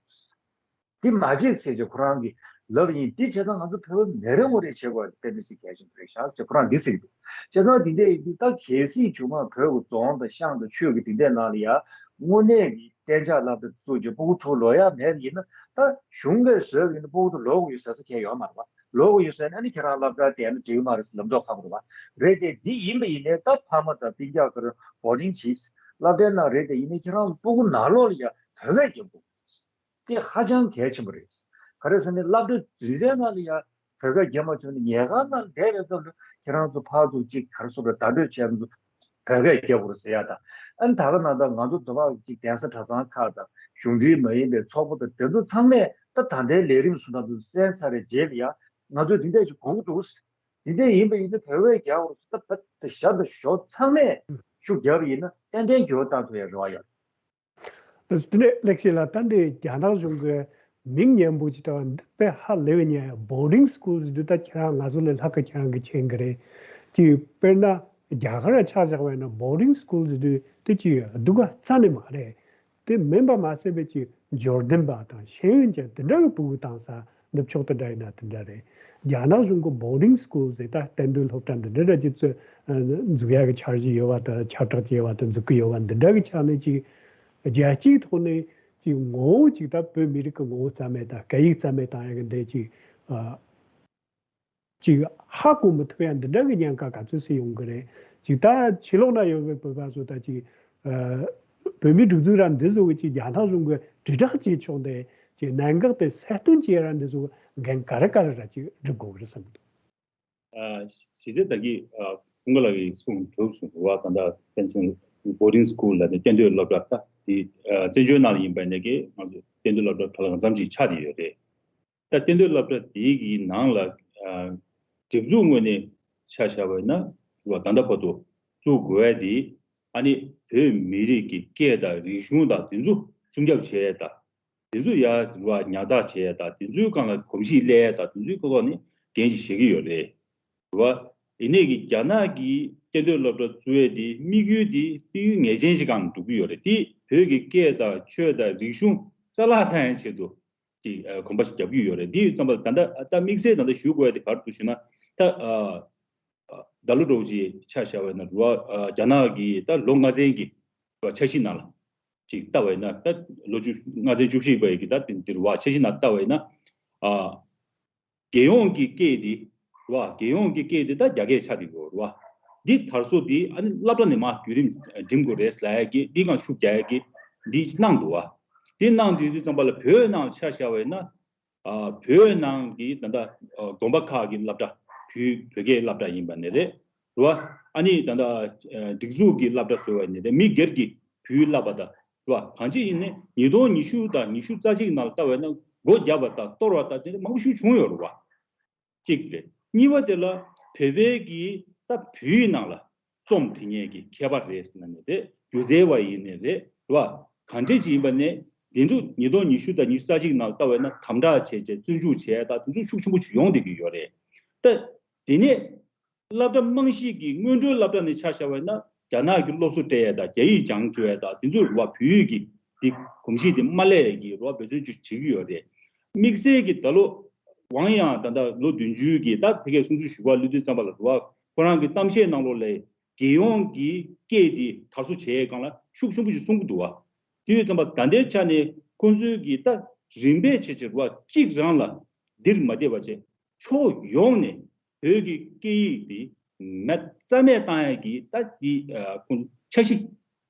དེ་མ་བྱེད་ཟེར་བྱས་ཁོ་རང་གི་ ལབ་ཡིན། དེ་བྱས་ཙང་ང་ཚོ་བོད་པ་མི་རེ་ངོ་རེ་བྱེད་དགོས་དཔེ་མི་སྲིད་གལ་ཆེན་པོ་རེད་ཤག་ཟེར་ཁོ་རང་འདི་ཟེར་གྱི་འདུག་བྱས་ཙང་འདི་འདྲ་ཡིན་དུས་ད་གལ་སྲིད་མཇུག་མ་བོད་ཀྱི་རྫོང་དང་ཤང་དང་ཆོས་ཀྱི་འདི་འདྲའི་ནང་ལ་ཡ་དངོས་གནས་ཀྱི་གཏན་འཇགས་སློབ་གྲྭ་བཙུགས་རྒྱུ་སྤུ་གུ་ཚུར་ལོག་ཡ་མེད་པ་ཡིན་ན། ད་གཞུང་གིས་བཟོས་པ་ཡིན་ན་སྤུ་གུ་ཚོ་ལོག་གི་ཡོད་ཟེར་ས་ཁེལ་ཡོད་མ་རེད་པ། ལོག་གི་ཡོད་ཟེར་ན་ཨ་ནི་ཁྱེད་རང་སློབ་གྲྭ་དེ་ཨ་ནི་འགྲིག་གི་མ་རེད་ཟེར་ལབ་མདོག་ཁ་པོ་རེད་པ། རེད་དེ། འདི་ཡིན་པ་ཡིན་ནའི་ད་ཕ་མ་དང་སྤུན་ཀྱག་གི་བོར་ཌིང་བྱས་སློབ་གྲྭའི་ནང་རེད་དེ། ཡིན་ནའི་ཁྱེད་རང་སྤུ་གུ་ནང་ལོགས་ལ་ཡ་བོད་སྐད་རྒྱབ་དགོས། དེ་ཧ་ཅང་གལ་ཆེན་པོ་རེད། ག་རེ་ཟེར་ན་སློབ་གྲྭ་རེ་རེའི་ནང་ལ་ཡ་བོད་སྐད་རྒྱབ་མ་བྱུང་ན་ཉལ་ཁང་ནང་བསྡད་པའི་སྐབས་ལ་ཁྱེད་རང་ཚོ་ཕར་ཚུར་ཅིག་ག་རེ་ཟེར་དགོས་རེད། བརྡ་སྤྲོད་བྱས་ན་ཚོ་བོད་སྐད་རྒྱབ་དགོས་རེད་ཟེར་ཡ་དང་། ཨ་ནི་ད་ག་ནང་ལྟར་ང་ཚོ་འདི་བ་ཅིག་གདན་ས་གྲྭ་ཚང་ཁག་དང་གཞུང་འབྲེལ་མ་ཡིན་པའི་ཚོགས་པ་དང་དེ་ཚོ་ཚང་མས་ད་ད་ལྟའི་ལས་རིམ་སུ་དང་དུ་གསན་ཚར་བའི་རྗེས་ལ་ཡ་ང་ཚོས་འདི་འདྲས་ཅིག་དགོས་ཀྱི་འདུག་འདི་འདྲས་ཡིན་པ་ཡིན་ན་བོད་སྐད་རྒྱག་དགོས་རེད་ཟེར། ད་བོད་དེ་ཞབས་དང་ཞོ་ཚང་མས་ཤུགས་རྒྱབ་པ་ཡིན་ན་ཏན་ཏན་འགྱུར་བ་བཏང་ཐུབ་ཡ་རེ་བ་ཡོད། དེ་ནས་ལེགས་བཤད་ལགས། ད་འདི་རྒྱ་ནག་གཞུང་གི་མིང་སྙན་པོ་ཅིག་བཏགས་པ་འདི་དཔེ་ཧ་ལས་པའི་ཉེ། བོར་ཌིང་སི་ཀུལ་ཟེར་དུས་ད་ཁྱེད་རང་ང་ཚོ་ལས་ལྷག་གི་ཁྱེད་རང་གི་མཁྱེན་གི་རེད། ཅིག་དཔེར་ན་རྒྱ་གར་ཆ་བཞག་པ་ཡིན་ན་བོར་ཌིང་སི་ཀུལ་ཟེར་དུས་དེ་ཅིག་སྡུག་ག་རྩ་ནས་མ་རེད། དེ་མིན་པ་མ་ཟད་པའི་ཅིག་འབྱོར་ལྡན་པ་དང་ཤེས་ཡོན་ཅན་དེ་འདྲ་གི་ཕྲུ་གུ་བཏང་ས་འདི་ཕྱོགས་དེ་འདྲ་ཡིན་ན་དེ་འདྲ་རེད། རྒྱ་ནག་གཞུང་གི་བོར་ཌིང་སི་ཀུལ་ཟེར་ད་གཏན་སྡོད་སློབ་གྲྭ་འདི་འདྲ་འདྲ་ཅིག་ཚོས་འཛུགས་ཡག་གི་འཆར་གཞི་ཡོད་པ་དང་ཁྱབ་བསྒྲགས་བྱས་པ་དང་འཛུགས་ཀྱི་ཡོད་པ་འདི་འདྲ་གི་ཆ་ནས་ཅིག་རྒྱལ་སྤྱིའི་ཐོག་ནས་ཅིག་ངོ་བོ་ཅིག་ད་བོད་མི་རིགས་ཀྱི་ངོ་བོ་རྩ་མེད་དང་སྐད་ཡིག་རྩ་མེད་བཏང་ཡག་གི་འདི་ཅིག་ཅིག་ཧ་གོ་མི་ཐུབ་ཡ་འདི་འདྲ་གི་ཉེན་ཁ་ག་ཚོད་སུ་ཡོང་གི་རེད། ཅིག་ད་ཕྱི་ལོགས་ན་ཡོད་པའི་བོད་པ་ཚོ་ད་ཅིག་ཨ་བོད་མིའི་སྒྲིག་འཛུགས་ར་འདི་བཟོ་གི་ཅིག་རྒྱ་ནག་གཞུང་གི་དྲིལ་བསྒྲགས་བྱེད་ཕྱོགས་འདི་ཅིག་གནད་འགག་དེ་གསལ་སྟོན་བྱེད་ར་འདི་བཟོ་གི་འགན་ག་རེ་ག་རེ་ར་ཅིག་སྒྲུབ་དགོས་གི་རེད་བསམ་གི་འདུག་ཨ་གཞི་རྩའི་ད་གི་ཨ་ཁུང་ག་ལ་གི་གསུང་གྲུབ་སོང་བ། ད་ད་ཕན་ཚུན་བོར་ཌིང་སི་ཀུལ་ལ་ནི་གཏན་སྡོད་སློབ་གྲྭ་ད་དེ་ཨ་བཙན་བྱོལ་ནང་ལ་ཡིན་པ་ནས་གི་ང་ཚོ་གཏན་སྡོད་སློབ་གྲྭ་གྲངས་ལ་ཙམ་ཅིག་ཆགས་བསྡད་ཡོད་རེད། ད་གཏན་སྡོད་སློབ་གྲྭ་དེའི་གི་ནང་ལ་ཨ་སྒྲིག་འཛུགས་ངོས་ནས་ཆ་བཞག་པ་ཡིན་ན་རུ་བ་ད་ལྟ་བར་དུ་བཙུགས་དགོས་ཡ་དེ་ཨ་ནི་བོད་མི་རིགས་ཀྱི་སྐད་དང་རིག་གཞུང་དང་དེ་ཚོ་སྲུང་སྐྱོབ་བྱེད་ཡ་དང་། དེ་ཚོ་ཡ་རུ་བ་ཉར་ཚགས་བྱེད་ཡ་དང་དེ་ཚོའི་སྒང་ལ་གོམས་གཤིས་སླེབས་ཡ་དང་དེ་ཚོའི་ཐོག་ནས་འགན་ཞིག་བཞེས་ཀྱི་ཡོད་རེད། རུ་བ་ཡིན་ནའི་གི་རྒྱ་ནག་གི་གཏན་སྡོད་སློབ་གྲྭ་བཙུགས་ཡ་དེ་དམིགས་ཡུལ་དེ་དམིགས་ཡུལ་ངེས་ཅན་ཞིག་སྒང་འགྲོ་གི་ཡོད་རེད། དེ་བོད་ཀྱི་སྐད་དང་ཆོས་དང་རིག་གཞུང་རྩ་བརླག་བཏང་ཡ་ཆེད་དུ་ཅིག་ཨ་གོམ་པ་ཞིག་རྒྱབ་ཀྱི་ཡོད་རེད། དེ་ཡོད་ཙམ་པ་ལ་ད་ལྟ་ད་དམིགས་བསལ་ད་ལྟ་ཞུ་དགོས་ཡ་དེ་ག་རེ་འདུག་ཞུ་ན། ད་ཨ་ཨ་ད་ལོ་འདྲ་བོ་ཅིག་ཆ་བཞག་པ་ཡིན་ན་རུ་བ་ཨ་རྒྱ་ནག་གི་ད་ལོ་ལྔ་ཚན་གྱི་རུ་བ་འཆར་གཞི་ནང་ལ་ཅིག་ལྟ་བ་ཡིན་ན། ད་ལོ་བཅུ་ལྔ་ཚན་བཅུ་བཞི་པ་ཡི་གི་ད་དེ་འདི་རུ་བ་འཆར་གཞི་ནང་ལྟ་བ་ཡིན་ན། ཨ་རྒྱལ་ཡོངས་ཀྱི་སྐད་དེ་རུ་བ་རྒྱལ་ཡོངས་ཀྱི་སྐད་དེ་ད་རྒྱ་སྐད་ཆགས་བསྡད་ཡོད་རུ་བ། འདི་དར་སྲོལ་འདི་ཨ་ནི་སློབ་གྲྭ་ནས་མར་བརྒྱུད་རིམ་འགྲིམ་དགོས་རེད་ལབ་ཡ་གི་འདི་སྒང་ཤུགས་རྒྱག་ཡ་གི་འདི་གནང་འདུག་བ། འདི་གནང་དུས་དུས་ཙམ་པ་ལ་བོད་ནང་ཆ་བཞག་པ་ཡིན་ན། ཨ་བོད་ནང་གི་ད་ལྟ་ཨ་དགོན་པ་ཁག་གི་སློབ་གྲྭ་བོད་བོད་སྐད་སློབ་གྲྭ་ཡིན་པ་ནི་རེད། རེད་བ། ཨ་ནི་ད་ལྟ་ཨ་སྒྲིག་འཛུགས་ཀྱི་སློབ་གྲྭ་བཟོས་པ་ནི་རེད། མི་སྒེར་གྱི་བོད་བསླབ་པ་དང་རེད་བ། གང་ཅི་ཡིན་ནའི་ཉིས་སྟོང་ཉི་ཤུ་དང་ཉི་ཤུ་རྩ་གཅིག་ནང་ལ་ལྟ་བས་ན་སྒོ་བརྒྱབ་པ་དང་གཏོར་བ་དང་དེ་འདྲ་མང་པོ་ཞིག་བྱུང་ཡོད་རེད་བ། གཅིག་རེད། གཉིས་པ་དེ་ལ་བོད་པའི་གི་ད་བོད་ཡིག་ནང་ལ་རྩོམ་འབྲི་མཁན་གྱི་མཁས་པ་རེད་ཟེར་ན་ནི་རེད། སྒྱུ་རྩལ་བ་ཡིན་ནི་རེད། རེད་བ། གང་འདྲ་ཅིག་ཡིན་པ་ནས་འདི་ཚོ་ཉིས་སྟོང་ཉི་ཤུ་དང་ཉི་ཤུ་རྩ་གཅིག་ནང་ལ་ལྟ་བས་ན་དམ་དྲག་བྱས་བྱས་བཙོན་འཇུག་བྱས་ད་དེ་ཚོ་ཤུགས་ཆེན་པོ་ཞིག་ཡོང་བསྡད་ཀྱི་ཡོད་རེད། ད་དེ་ནས་སློབ་གྲྭ་རྨང་གཞི་གི་སྔོན་འགྲོའི་སློབ་གྲྭ་ནས་ཆ་བཞག་པ་ཡིན་ན་རྒྱ་ནག་གི་སློབ་གསོ་སྤྲད་ཡས་དང་རྒྱ་ཡིག་སྦྱང་བཅུག་ཡས་དང་དེ་ཚོ་རུ་བ་བོད་ཡིག་གི་འདི་གོམས་གཤིས་དེ་མ་སླེབས་ཡས་ཀྱི་རུ་བ་འབད་བརྩོན་ཅིག་བྱེད་ཀྱི་ཡོད་རེད། དམིགས་བསལ་གྱི་ད་ལོ་ཝང་ཡང་ད་ལྟ་ལོ་བདུན་ཅུའི་གི་ད་ཕ་གིའི་གསུང་ཆོས་ཞུ་བ་བློ་མཐུན་ཙམ་པ་ལ་རུ་བ་ཁོ་རང་གི་གཏམ་བཤད་ནང་ལོགས་ལ་རྒྱལ་ཡོངས་ཀྱི་སྐད་དེ་དར་སྲོལ་བྱེད་ཡས་སྒང་ལ་ཤུགས་ཆེན་པོ་ཞིག་གསུང་གི་འདུག་བ། དེ་ཡོད་ཙམ་པ་ད་ལྟའི་ཆ་ནས་ཁོང་ཚོའི་གི་ད་རིམ་པས་བྱས་བྱས་རུ་བ་གཅིག་རང་ལ་འདིར་མ་བསྡད་པ་བྱས་ཕྱོགས་ཡོངས་ནས་བོད་ཀྱི་སྐད་ཡིག་འདི་མེད་རྩ་མེད་བཏང་ཡས་ཀྱི་ད་འདི་ཁོང་འཆར་གཞི་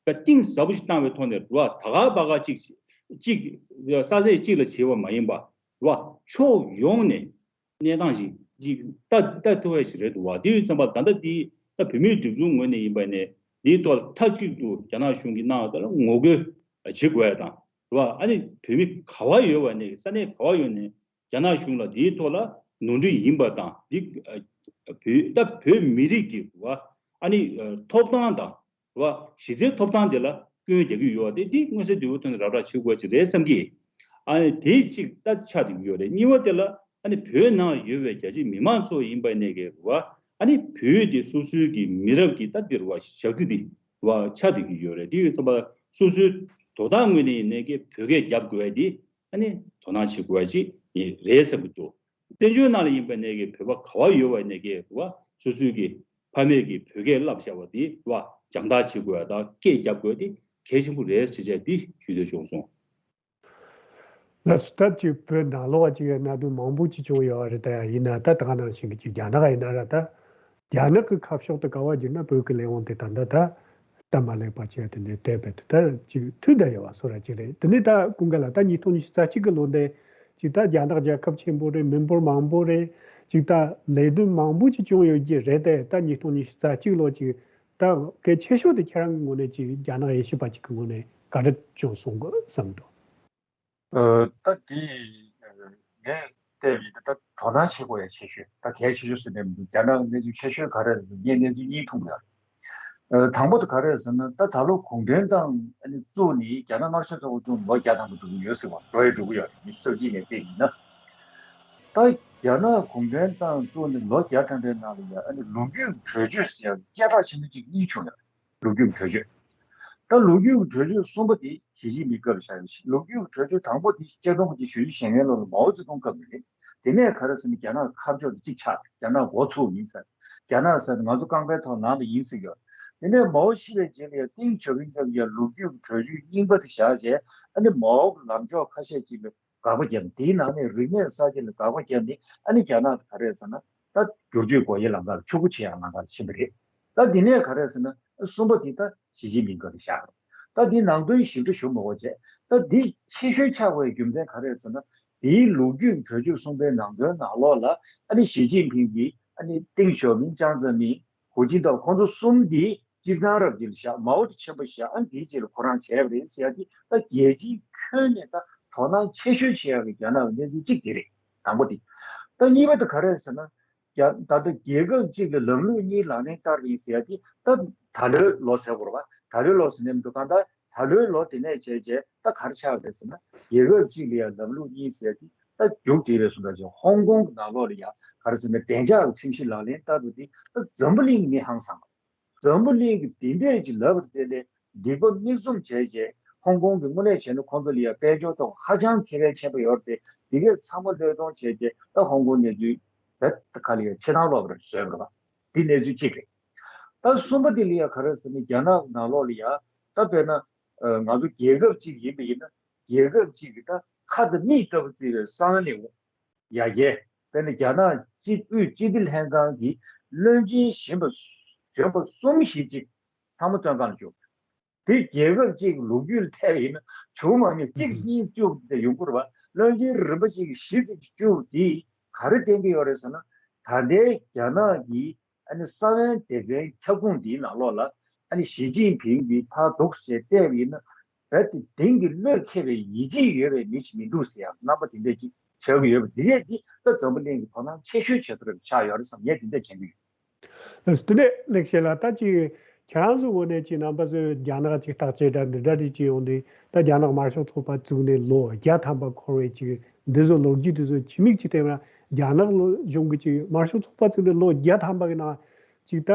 ད་གཏིང་ཟབ་པོ་ཞིག་བཏང་བའི་ཐོག་ནས་རུ་བ་ད་ག་པ་ག་གཅིག་གཅིག་ས་གནས་གཅིག་ལ་བྱེད་པ་མ་ཡིན་པ་རུ་བ་ཕྱོགས་ཡོངས་ནས་གནས་སྟངས་ཤིག་ཅིག་ལྟ་ལྟ་ཐུབ་པ་ཞིག་རེད་འདུག་བ། དེ་ཡོད་ཙམ་པ་ད་ལྟ་དེ་ད་བོད་མིའི་སྒྲིག་འཛུགས་ངོས་ནས་ཡིན་པ་ནས་དེའི་ཐོག་ལ་མཐའ་གཅིག་ཏུ་རྒྱ་ནག་གཞུང་གིས་གནང་བ་ལྟར་ངོ་རྒོལ་བྱེད་དགོས་ཡ་དང་རེད་བ། ཨ་ནི་བོད་མི་ག་བ་ཡོད་པ་ནས་ས་གནས་ག་བ་ཡོད་ནས་རྒྱ་ནག་གཞུང་ལ་དེའི་ཐོག་ལ་ནོར་འཁྲུལ་ཡིན་པ་དང་འདི་བོད་ད་བོད་མི་རིགས་ཀྱི་རེད་བ། ཨ་ནི་ཐོབ་ཐང་དང་རེད་བ། གཞི་རྩའི་ཐོབ་ཐང་དེ་ལ་སྐྱོན་རྒྱག་གི་ཡོད་པ་དེ་འདི་མངོན་གསལ་དོད་པོ་ཐོག་ནས་ར་བ་ར་བྱེད་དགོས་ཀྱི་རེད་བསམ་གི། ཨ་ནི་དེ་གཅིག་ད་ཆགས་བསྡད་ཀྱི་ཡོད་རེད། གཉིས་པ་དེ་ལ་ཨ་ནི་བོད་ནང་ཡོད་པའི་རྒྱ་ཆེ་མི་མང་ཚོ་ཡིན་པ་ནས་ཀྱི་རེད་བ། ཨ་ནི་བོད་དེ་སོ་སོའི་གི་མི་རབས་ཀྱི་ད་འདི་རེད་བ་ཞག་རྩི་འདི་རེད་བ་ཆགས་བསྡད་ཀྱི་ཡོད་རེད། དེ་ཡོད་ཙམ་པ་སོ་སོའི་དོ་བདག་ངོས་ནས་ཡིན་ནས་ཀྱི་བོད་སྐད་རྒྱབ་དགོས་ཡ་དེ་ཨ་ནི་དོ་སྣང་བྱེད་དགོས་ཡ་ཅིག་རེད་བསམ་གྱི་འདུག་བཙན་བྱོལ་ནང་ལ་ཡིན་པ་ནས་ཀྱི་བོད་པ་ག་བ་ཡོད་པ་ནས་ཀྱི་རུ་བ་སོ་སོའི་གི་ཕ་མེས་ཀྱི་བོད་སྐད་བསླབ་བྱ་བ་དེ་རུ་བ་སྦྱང་བརྡར་བྱེད་དགོས་ཡ་དང་སྐད་རྒྱབ་དགོས་དེ་གལ་ཆེན་པོ་རེད་ཟེར་བྱས་འདི་ཞུ་འདོད་བྱུང་སོང་། ལགས་སོ། ད་ཅིག་བོད་ནང་ལོགས་ཅིག་གནད་དོན་མང་པོ་ཅིག་བྱུང་ཡོད་རེད། ད་ཡིན་ན་ད་ད་ག་ནང་བཞིན་གྱི་ཅིག་རྒྱ་ནག་ཡིན་ན་ར་ད་རྒྱ་ནག་གི་ཁ་ཕྱོགས་དུ་ག་བ་བསྒྱུར་ན་བོད་ཀྱི་ལས་དབང་དེ་ད་ད་ད་སྟབས་མ་ལེགས་པ་ཅིག་དེ་འདྲའི་དེ་བས་ད་ཅིག་མཐུད་བསྡད་ཡོད་པ་སོ་ར་ཅིག་རེད། དེ་ནས་ད་ཀུན་དགའ་ལགས་ད་ཉིས་སྟོང་ཉི་ཤུ་རྩ་གཅིག་གི་ལོ་འདི་ཅིག་ད་རྒྱ་ནག་རྒྱལ་ཁབ་ཆེན་པོ་རེད། མི་འབོར་མང་པོ་རེད། ཅིག་ད་ལས་དོན་མང་པོ་ཅིག་བྱུང་ཡོད་ཀྱི་རེད། དེ་ད་ཉིས་སྟོང་ཉི་ཤུ་རྩ་གཅིག་ལོ་ཅིག་ད་གལ་ཆེ་ཤོས་དེ་ཁྱེད་རང་གི་ངོས་ནས་ཅིག་རྒྱ་ནག་དབྱེ་ཞིབ་པ་ཅིག་གི་ངོས་ནས་ག་འདྲ་བྱུང་སོང་གི་བསམ་འདུག་ད་དེ་ངས་བལྟས་པའི་ད་དོ་སྣང་བྱེད་དགོས་ཡ་ཆེ་ཤོས་ད་གལ་ཆེ་ཤོས་ཟེར་ནས་མི་འདུག་རྒྱ་ནག་གནས་ཚུལ་ཆེ་ཤོས་ག་རེ་རེད་ཟེར་ངས་གནས་ཚུལ་གཉིས་མཐོང་གི་ཡོད་རེད། དང་པོ་དེ་ག་རེ་རེད་ཟེར་ན་ད་ད་ལོ་གུང་ཁྲན་ཏང་བཙུགས་ནས་རྒྱ་ནག་དམར་ཤོག་ཚོགས་པ་བཙུགས་ནས་ལོ་བརྒྱ་ཐམ་པ་འགྲོ་གི་ཡོད་ཟེར་བ་འགྲོ་ཡ་འགྲོ་གི་ཡོད་རེད། ཉི་ཤུ་རྩ་གཅིག་ནས་བརྩིས་ཡིན་ན། ད་རྒྱ་ནག་གུང་ཁྲན་ཏང་བཙུགས་ནས་ལོ་བརྒྱ་ཐམ་པའི་ནང་ལ་ཡ་ཨ་ནི་ལོ་རྒྱུས་ཀྱི་གྲོས་ཆོད་ཟེར་ཡ་སྐད་གྲགས་ཆེན་པོ་གཅིག་གཉིས་བྱུང་ཡོད་རེད། ལོ་རྒྱུས་ཀྱི་གྲོས་ཆོད། ད་ལོ་རྒྱུས་ཀྱི་གྲོས་ཆོད་གསུམ་པ་དེ་ཞི་ཅིན་ཕིང་སྐབས་ལ་བཞག་ཡོད། ལོ་རྒྱུས་ཀྱི་གྲོས་ཆོད་དང་པོ་དེ་ཆིག་སྟོང་དགུ་བརྒྱ་ཞེ་བཞི་ཞེ་ལྔའི་ལོ་ལ་མའོ་ཙེ་ཏུང་སྐབས་ནས་རེད། དེ་ནས་ག་རེ་ཟེར་ན་རྒྱ་ནག་ཁ་ཕྱོགས་དེ་གཅིག་ཆགས། རྒྱ་ནག་འགོ་ཚུགས་ཡིན་ཟེར། རྒྱ་ནག་ཟེར་ན་ང་ཚོ་རྐང་པའི་ཐོག་ལངས་པ་ཡིན་ཟེར་གྱི་ཡོད། དེ་ནས་མའོ་ཤི་བའི་རྗེས་ལ་ཡང་ཏེང་ཞའོ་ཕིང་སྐབས་ཀྱི་ལོ་རྒྱུས་ཀྱི་གྲོས་ཆོད་རྙིང་པ་དེ་བཞག་རྗེས་ཨ་ནི་མའོ་གི་ལངས་ཕྱོགས་ཁ་ཤས་ཅིག་ལ་དགག་པ་བརྒྱབ། དེའི་ནང་ནས་རིག་གནས་གསར་བརྗེ་ལ་དགག་པ་བརྒྱབ་ནས་ཨ་ནི་རྒྱ་ནག་ག་རེ་ཟེར་ན་ད་བསྒྱུར་བཅོས་སྒོ་དབྱེའི་ལམ་ཁ་ལ་ཕྱུག་པོ་བྱེད་ཡག་ལམ་ཁ་ལ་ཕྱིན་པ་རེད། ད་འདི་ནས་ག་རེ་ཟེར་ན་གསུམ་པ་དེ་ད་ཞི་ཅིན་ཕིང་སྐབས་ལ་བཞག་རེད། ད་འདི་ནང་དོན་ཞིབ་ཕྲ་ཞུ་མི་དགོས་བྱས། ད་འདི་ཆེ་ཤོས་ཆགས་པའི་རྒྱུ་མཚན་ག་རེ་ཟེར་ན་དེའི་ལོ་རྒྱུས་གྲོས་ཆོད་གསུམ་པའི་ནང་དོན་ནང་ལོགས་ལ་ཨ་ནི་ཞི་ཅིན་ཕིང་གིས་ཨ་ནི་ཏེང་ཞའོ་ཕིང་ཅང་ཙེ་མིན་ཧུའུ་ཅིན་ཐའོ་ཁོང་ཚོ་གསུམ་འདི་སྤྱིར་བཏང་རབ་ཀྱི་ལ་བཞག་མའོ་དེ་ཆེན་པོ་བཞག་ཨ་ནི་དེའི་རྗེས་ལ་ཁོ་རང་བྱས་པ་རེད་ཟེར་ཡ་དེ་ད་རྒྱལ་སྤྱིའི་ཁྱོན་ནས་ད་དོ་སྣང་ཆེ་ཤོས་བྱེད་ཡག་གི་རྒྱ་ནག་གི་གནས་ཚུལ་གཅིག་དེ་རེད། དང་པོ་དེ། ད་གཉིས་པ་དེ་ག་རེ་ཟེར་ན། རྒྱ་ད་ལྟ་རྒྱལ་ཁབ་གཅིག་ལ་ལམ་ལུགས་གཉིས་ལག་ལེན་བསྟར་བ་ཡིན་ཟེར་ཡ་དེ་ད་ད་ལོའི་ལོ་ཟེར་དགོས་རེད་པ། ད་ལོའི་ལོ་ཟེར་ནས་མི་འདུག་གང་ལྟར་ད་ལོའི་ལོ་དེ་ནས་བྱས་བྱས་ད་ག་རེ་ཆགས་རེད་ཟེར་ན་རྒྱལ་ཁབ་གཅིག་ལ་ཡང་ལམ་ལུགས་གཉིས་ཟེར་ཡ་དེ་ད་མཇུག་བསྒྲིལ་བའི་བཟོ་འདྲ་ཅིག་ཧོང་ཀོང་གི་ནང་ལོགས་ལ་ཡང་ག་རེ་ཟེར་ན་བདེ་འཇགས་ཀྱི་ཁྲིམས་གཞི་ལག་ལེན་བསྟར་བ་དེ་ད་འཛམ་བུ་གླིང་གི་མི་ཧང་སངས་པ། འཛམ་བུ་གླིང་གི་བདེན་པའི་ཅིག་ལབ་པ་དེ་ལས་སྡིག་པ་མིག་བཙུམ་བྱས་རྗེས་ཧོང་ཀོང་གི་དངོས་གནས་བྱས་ན་ཁོང་ཚོ་ལ་ཡང་དཔལ་འབྱོར་ཐོག་ཧ་ཅང་ཁེ་ཕན་ཆེན་པོ་ཡོད་རེད་དེ་འདི་གས་ཚང་མ་བློས་གཏོང་བྱས་རྗེས་ད་ཧོང་ཀོང་གནས་ཚུལ་རྦད་དེ་ག་ལ་ཡང་ཆེ་ཐང་ལོག་པ་རེད་བཟོས་པ་རེད་པ། འདི་གནས་ཚུལ་གཅིག་རེད། ད་གསུམ་པ་འདི་ལ་ཡང་ག་རེ་ཟེར་ན་རྒྱ་ནག་ནང་ལོགས་ལ་ཡང་ད་དཔེར་ན་ང་ཚོ་རྒྱལ་ཁབ་གཅིག་ཡིན་པ་ཡིན་ན་རྒྱལ་ཁབ་གཅིག་གི་ད་ཁ་དང་མིག་ལྟ་བུ་བརྩི་བའི་གསང་བའི་ལས་ཡར་རྒྱས། དཔེར་ན་རྒྱ་ནག་སྤྱི་དབུས་སྤྱི་བདེ་ལྷན་ཁང་གི་བློན་ཆེན་གཞོན་པ་གཞོན་པ་གསུམ་ཞིག་ཅིག་ཚང་མ་བཙོན་ཁང་ལ་བཅུག་དེ་རྒྱལ་ཁབ་ཅིག་ལོ་རྒྱུས་ལ་ཐད་པ་ཡིན་ན་བྱུང་མ་མྱོང་གཅིག་གཉིས་བཅུག་དེ་ཡོང་གི་རེད་པ། བློན་ཆེན་རིམ་པ་ཅིག་བཞི་ཙམ་བཅུག་དེ་ག་རེ་བསྟན་གྱི་ཡོད་རེད་ཟེར་ན་ད་ལྟའི་རྒྱ་ནག་གི་ཨ་ནི་གསང་བའི་སྡེ་ཚན་ཁྱབ་ཁོངས་འདིའི་ནང་ལོགས་ལ་ཨ་ནི་ཞི་ཅིན་ཕིང་གིས་ཕར་འདུག་ཟེར་བལྟས་པ་ཡིན་ན་རྦད་དེ་དེང་གི་བློས་འཁེལ་བའི་ཡིད་ཆེས་ཡོད་པའི་མི་ཞིག་མི་འདུག་ཟེར་ཡང་རྣམ་པ་དེ་འདྲ་ཅིག་ཆགས་ཀྱི་ཡོད་པ་འདི་གས་འདི་ད་འཛམ་བུ་གླིང་གི་དོ་སྣང་ཆེ་ཤོས་བྱེད་ས་རེ་ཆགས་ཡོད་རེད་བསམ་ངས་དེ་འདྲ་དྲན་གྱི་ཡོད། ལགས་སོ། དེ་ནས་ལེགས་བཤད་ལགས་ད་ཅིག་ཁྱེད་རང་ཚོའི་ངོས་ནས་ཅིག་རྣམ་པ་ཚོས་རྒྱ་ནག་ཅིག་བརྟག་དཔྱད་འདྲ་འདི་འདྲ་རེ་ཅིག་ཡོང་དུས་ད་རྒྱ་ནག་དམར་ཤོག་ཚོགས་པ་བཙུགས་ནས་ལོ་བརྒྱ་ཐམ་པ་འཁོར་བའི་ཅིག་འདི་ཚོ་ལོ་རྒྱུས་དེ་ཚོ་ཕྱི་མིག་ཅིག་བལྟས་པ་རྒྱ་ནག་ལོ་གཞུང་གི་ཅིག་དམར་ཤོག་ཚོགས་པ་བཙུགས་ནས་ལོ་བརྒྱ་ཐམ་པ་གི་ནང་ཅིག་ད་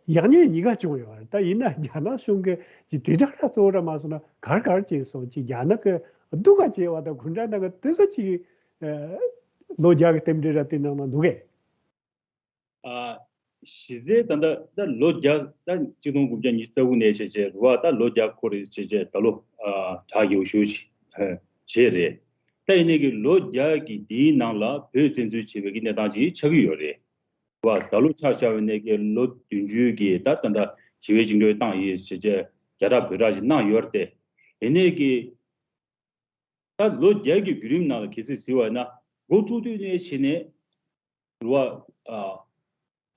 ཡག་ཉེས་གཉིས་ཀ་བྱུང་ཡོད་རེད། ད་ཡིན་ན་རྒྱ་ནག་གཞུང་གི་ཅིག་དྲིལ་བསྒྲགས་ར་གཙོ་བོ་ར་མ་སོང་ན་གར་གར་བྱས་སོང་ཅིག་རྒྱ་ནག་གི་སྡུག་ག་བྱས་པ་དང་གུང་ཁྲན་ཏང་གི་དེ་ཚོ་ཅིག་ལོ་བརྒྱ་གི་རྟེན་འབྲེལ་ར་དེ་ནང་ན་འདུག་གས། ཨ། གཞི་རྩའི་ད་ལྟ་ད་ལོ་བརྒྱ་ད་གཅིག་སྟོང་དགུ་བརྒྱ་ཉི་ཤུ་རྩ་དགུ་ནས་བྱས་བྱས་རུ་བ་ད་ལོ་བརྒྱ་འཁོར་རེད་བྱས་བྱས་ད་ལོ་ཨ་གྲ་རྒྱས་ཞུ་བྱས་རེད། ད་ཡིན་ནའི་གི་ལོ་བརྒྱ་གི་འདིའི་ནང་ལ་བོད་བཙན་འཛུལ་བྱས་པའི་གི་གནས་སྟངས་ཅིག་ཆགས་ཀྱི་ཡོད་རེད། རུ་བ་ད་ལོ་ཆ་བཞག་པ་ཡིན་ནའི་གི་ལོ་བདུན་ཅུའི་གི་ད་ད་ད་ཞི་བའི་བཅིངས་འགྲོལ་བཏང་ཡོད་བྱས་བྱས་རྒྱ་གྲགས་བོད་གྲགས་ཅིག་གནང་ཡོད་རེད་དེ། ཡིན་ནའི་གི་ད་ལོ་བརྒྱ་གི་བརྒྱུད་རིམ་ནང་ལ་གལ་སྲིད་གཟིགས་པ་ཡིན་ན་འགོ་བཙུགས་དུས་ནས་བྱས་ནས་རུ་བ་ཨ་